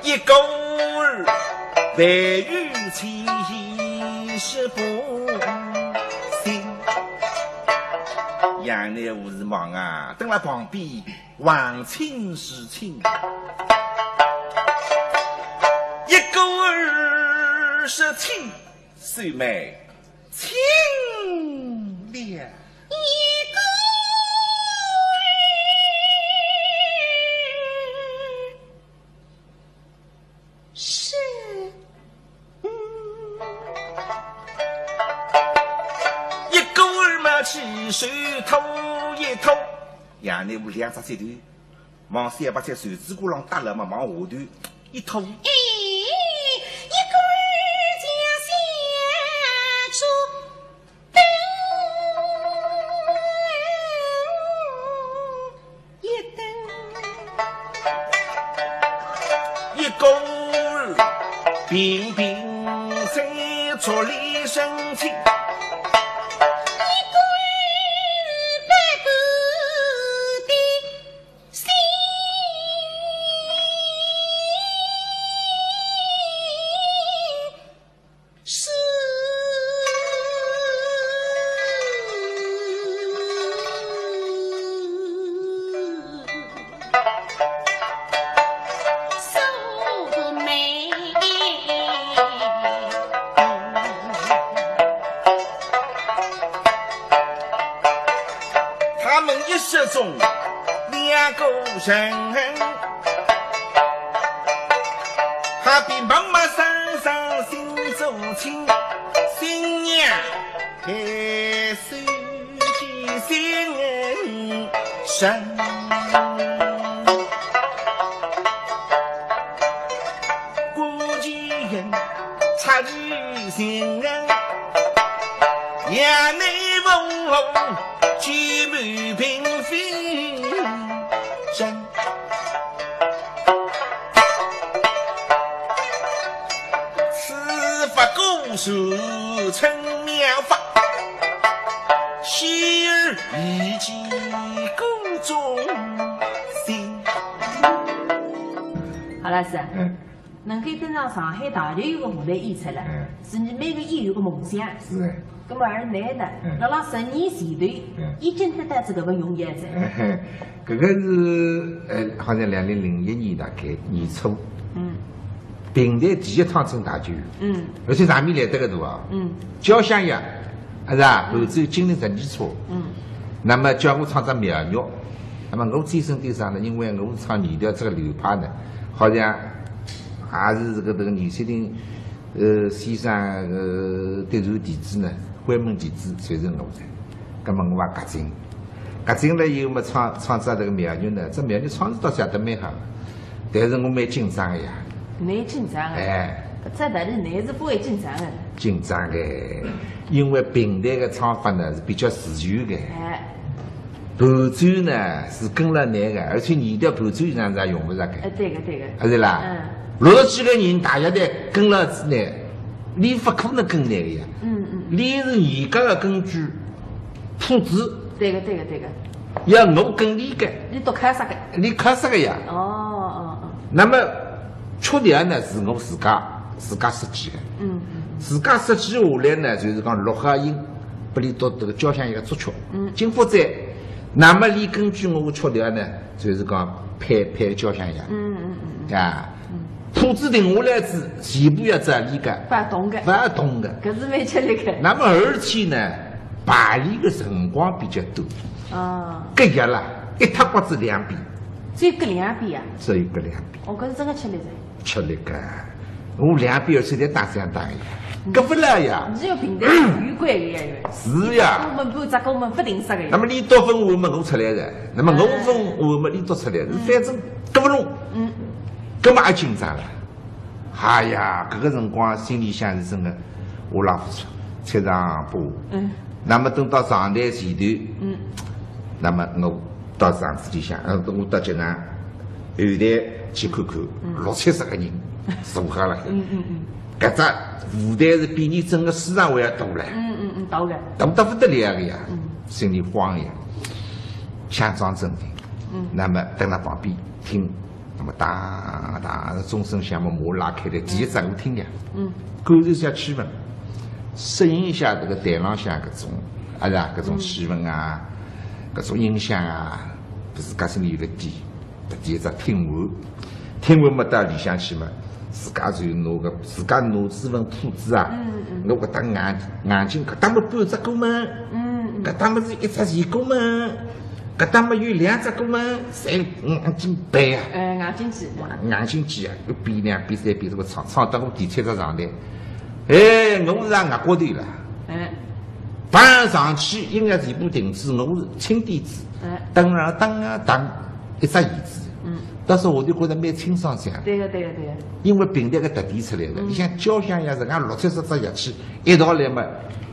一个儿未雨绸缪，是不行。杨乃武是忙啊，蹲辣旁边，横请竖请。一个儿是请，秀妹，请了。一个儿 是，嗯。一个儿嘛起手托一托，杨乃武两只指头，往小白菜袖子管浪搭了嘛，往下头一托。哎，一个儿家下做 一等。一个儿平平在竹里生气。一个儿白骨的心。 是。他们一失踪，两个人。 好比妈妈生生心中亲，新娘害羞见新人。顾其人，察其情人，杨乃武举目并非真。 此法果然真妙法，希尔以及各种心。好了，是啊。嗯。能够登上上海大剧院个舞台演出了，嗯。是你每个演员个梦想。是啊。 葛末而乃呢，嗯。辣辣十年前头，嗯。已经得到搿个荣耀哉。搿个是，呃，好像两零零一年大概年初，嗯。评弹第一趟进大剧院，嗯。而且场面来得个大啊，嗯。交响乐，是吧？嗯。伴奏金陵十二钗，嗯。那么叫我唱只苗玉，那么我最深的啥呢？因为我唱二调这个流派呢，好像还是这个这个年轻人 呃，先生，呃，嫡传弟子呢，关门弟子，传承下来。葛末我也轧进，轧进了以后嘛，唱，唱只这个苗玉呢，这苗玉唱是倒写得蛮好，但是我蛮紧张的呀。蛮紧张的。哎。搿只道理，倷是勿会紧张的。紧张的，因为评弹的唱法呢是比较自由的。哎。 伴奏呢是跟了倷的，而且二调伴奏现场是用勿着的。哎，对个，对个。还是啦？嗯。六十几个人大家侪跟了倷，倷勿可能跟倷的呀。嗯，嗯。倷是严格的根据谱子。对个，对个，对个。要我跟倷个。倷读考试个。倷考试个呀。哦，哦，哦。那么曲调呢是我自家，自家设计的。嗯，嗯。自家设计下来呢，就是讲录好音，拨俚读迭个交响乐个作曲。嗯。经勿在，那么俚根据我个曲调呢，就是讲配，配交响乐。嗯，嗯，嗯，嗯。啊。嗯。谱子定下来仔，全部要照俚个。勿动个。勿动个。搿是蛮吃力个。那么而且呢，排练个辰光比较短。啊。隔夜啦，一塌刮子两遍。只有隔两遍啊？只有隔两遍。哦，搿是真个吃力哉。 吃力个。我两遍而且侪打相打呀，嗯。搿勿来呀。侬要平台有关个呀，有。是呀。我们半只我们勿定杀个呀。那么俚读分我么我出来个，那么我分我么俚读出来个，嗯。反正搿勿弄。嗯。搿么也紧张了。哎呀，搿个辰光心里向是真个，我拉勿出，七上八下。嗯。那么等到上台前头，嗯。那么我到场子里向，呃，我到剧场 后台去看看，嗯。六七十个人坐好了海。嗯，嗯，嗯。搿只舞台是比侬整个书场还要大唻。嗯，嗯，嗯，大个。大得勿得了个呀，嗯。心里慌呀，想装镇定。嗯。那么蹲辣旁边听，那么当当钟声响嘛，幕拉开来，第一只我听呀，嗯。感受一下气氛，适应一下迭个台浪向搿种，啊是啊，搿种气氛啊，嗯。搿种音响啊，自家心里有个底。 第一只听完，听完么到里向去嘛，自家就拿个，自家拿仔份谱子啊，嗯，嗯。拿搿搭硬，硬劲，搿搭么半只鼓嘛，嗯，嗯。搿搭么是一只弦鼓嘛，搿搭么有两只鼓嘛，侪硬劲背啊。哎，硬劲记。硬劲记啊，一遍两遍三遍，搿么唱，唱到我第七只上台，哎，我是也硬骨头了。哎。放上去，音乐全部停止，我是轻点子，哎。当啊当啊当。 一只弦子。嗯。但是我就觉得蛮清爽相。对个，对个，对个。因为平台个特点出来了，嗯。侬像交响乐是讲六七十只乐器一道来嘛，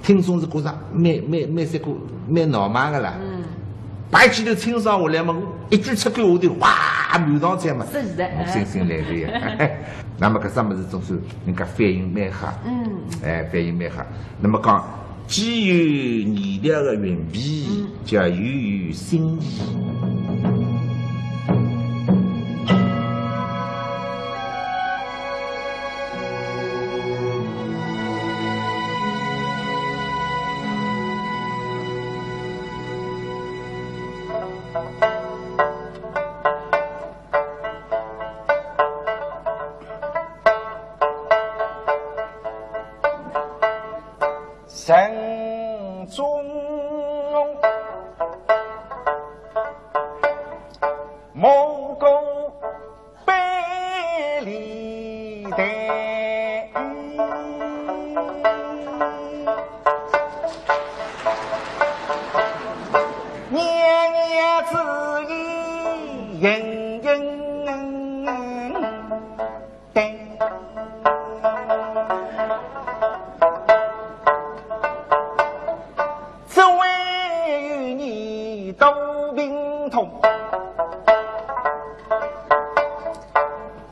听众是觉着蛮，蛮，蛮三个，蛮闹猛个啦。嗯。排起头清爽下来嘛，我一句出口下头，哇，满堂彩嘛。是的，我心心来个呀。那么搿只物事总算人家反应蛮好。嗯。哎，反应蛮好。那么讲 既有艺术个运气，嗯。叫又有新意。人中某个百里台，年年子已莺莺啐。 对。只为与你斗病痛，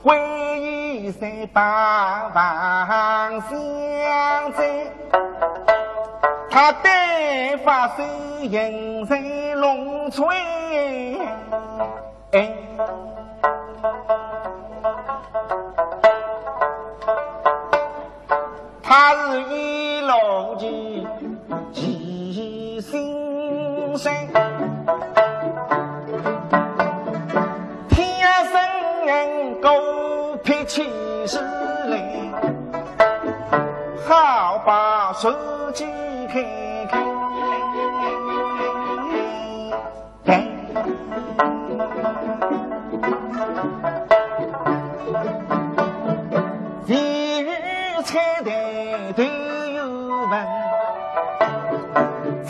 回忆在八方相追，他对发水人在龙吹。 哎，他是一路的一心生，天生人骨脾气是嘞，好把手机开开。 地狱菜单都有份，亲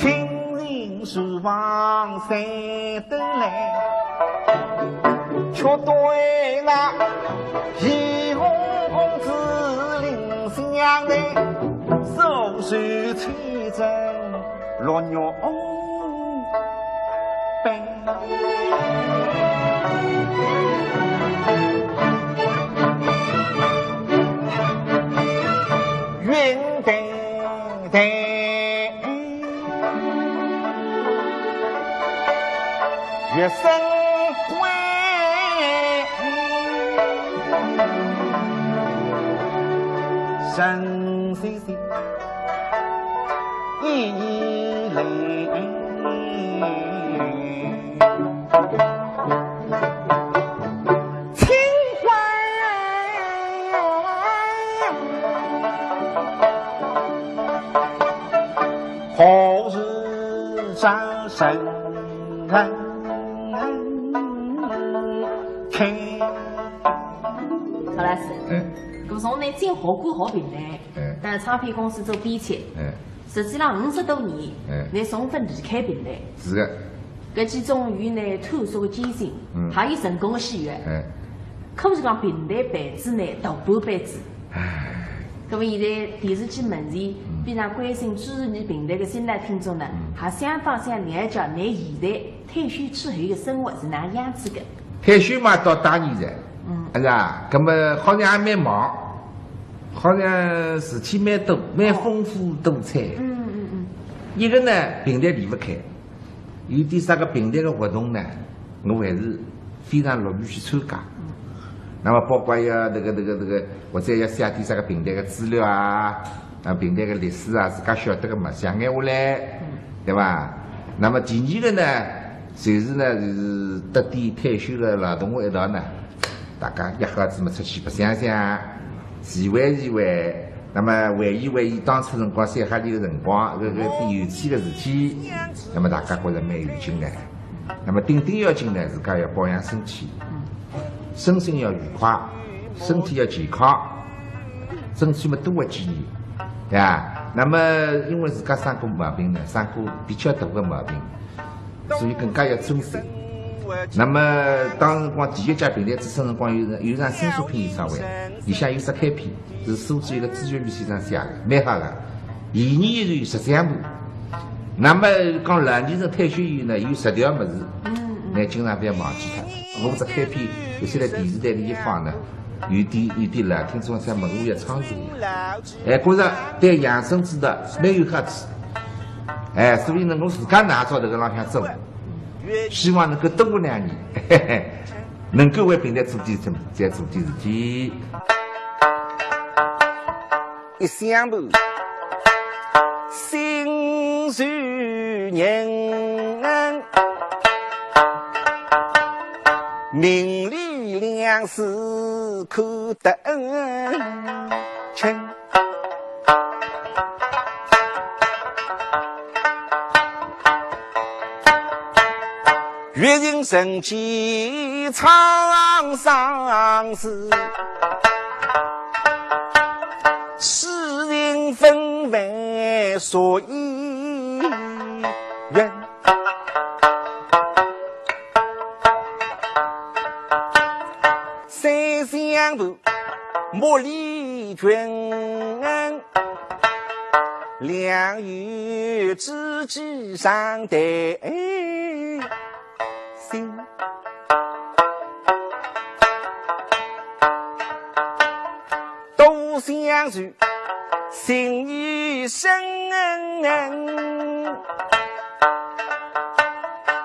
情书房谁都来，却对那义和公子蔺相对，手手牵着 落玉杯。云淡淡，月生辉。人何老师，嗯。搿么从侬进学馆学评弹，嗯。到唱片公司做编辑，嗯。实际上五十多年，嗯。侬从勿离开评弹。是的。搿其中有侬探索的艰辛，嗯。还有成功的喜悦。嗯。可以讲评弹陪仔侬大半辈子。唉。搿么现在电视机门前，嗯。非常关心、支持侬评弹的新老听众呢，嗯。还相当想了解侬现在 退休之后的生活是哪样子的？退休嘛，到大年哉，嗯。是吧？搿么好像也蛮忙，好像事体蛮多，蛮丰富多彩。嗯，嗯，嗯。一个呢，评弹离勿开，有点啥个评弹的活动呢，我还是非常乐于去参加。嗯。那么包括要这个，这个，这个，或者要写点啥个评弹的资料啊， 啊，评弹个历史啊，自家晓得个嘛，写眼下来，嗯。对伐？那么第二个呢，就是呢，就是搭点退休个老同学一道呢，大家约好仔么出去白相相，聚会聚会。那么回忆回忆当初辰光三海里个辰光，搿个点有趣个事体，那么大家觉着蛮有劲个。那么顶顶要紧呢，自家要保养身体。嗯。身心要愉快，身体要健康。 争取么多活几年，对伐？那么因为自家生过毛病呢，生过比较大个毛病，所以更加要珍惜。那么当辰光第一家评弹之声辰光有有场新作品演唱会，里向有只开篇，是苏州一个朱学武先生写个，蛮好个，延年益寿十三部。那么讲老年人退休以后呢，有十条物事，嗯，嗯。侬经常勿要忘记脱。我只开篇，有些在电视台里一放呢， 有点有点老听众想问我要唱什么，哎，觉着对养生之道蛮有好处。哎，所以呢，我自家拿照这个浪向做，希望能够多活两年，嘿嘿，能够为评弹做点什么，再做点事体。一想不，心如人。 名利两字可得清。欲寻人间沧桑事，世人纷繁所以远。 三相伴，莫离群，良友知己常在心。 多相随，心已深。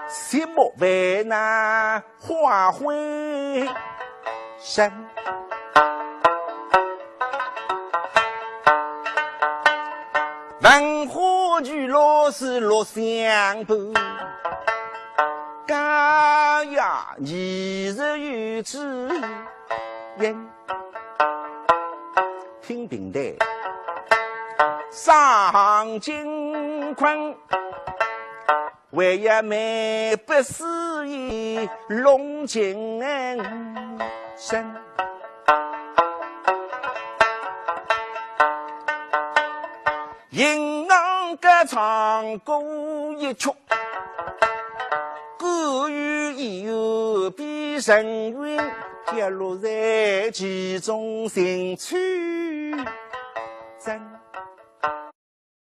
切莫为那花灰身。万花俱落是乐相伴，高雅二十有之音。 听评弹，赏金昆，唯有眉笔诗意弄情深。 吟唱歌唱歌一曲，歌语悠悠比神韵，跌落在其中心趣真。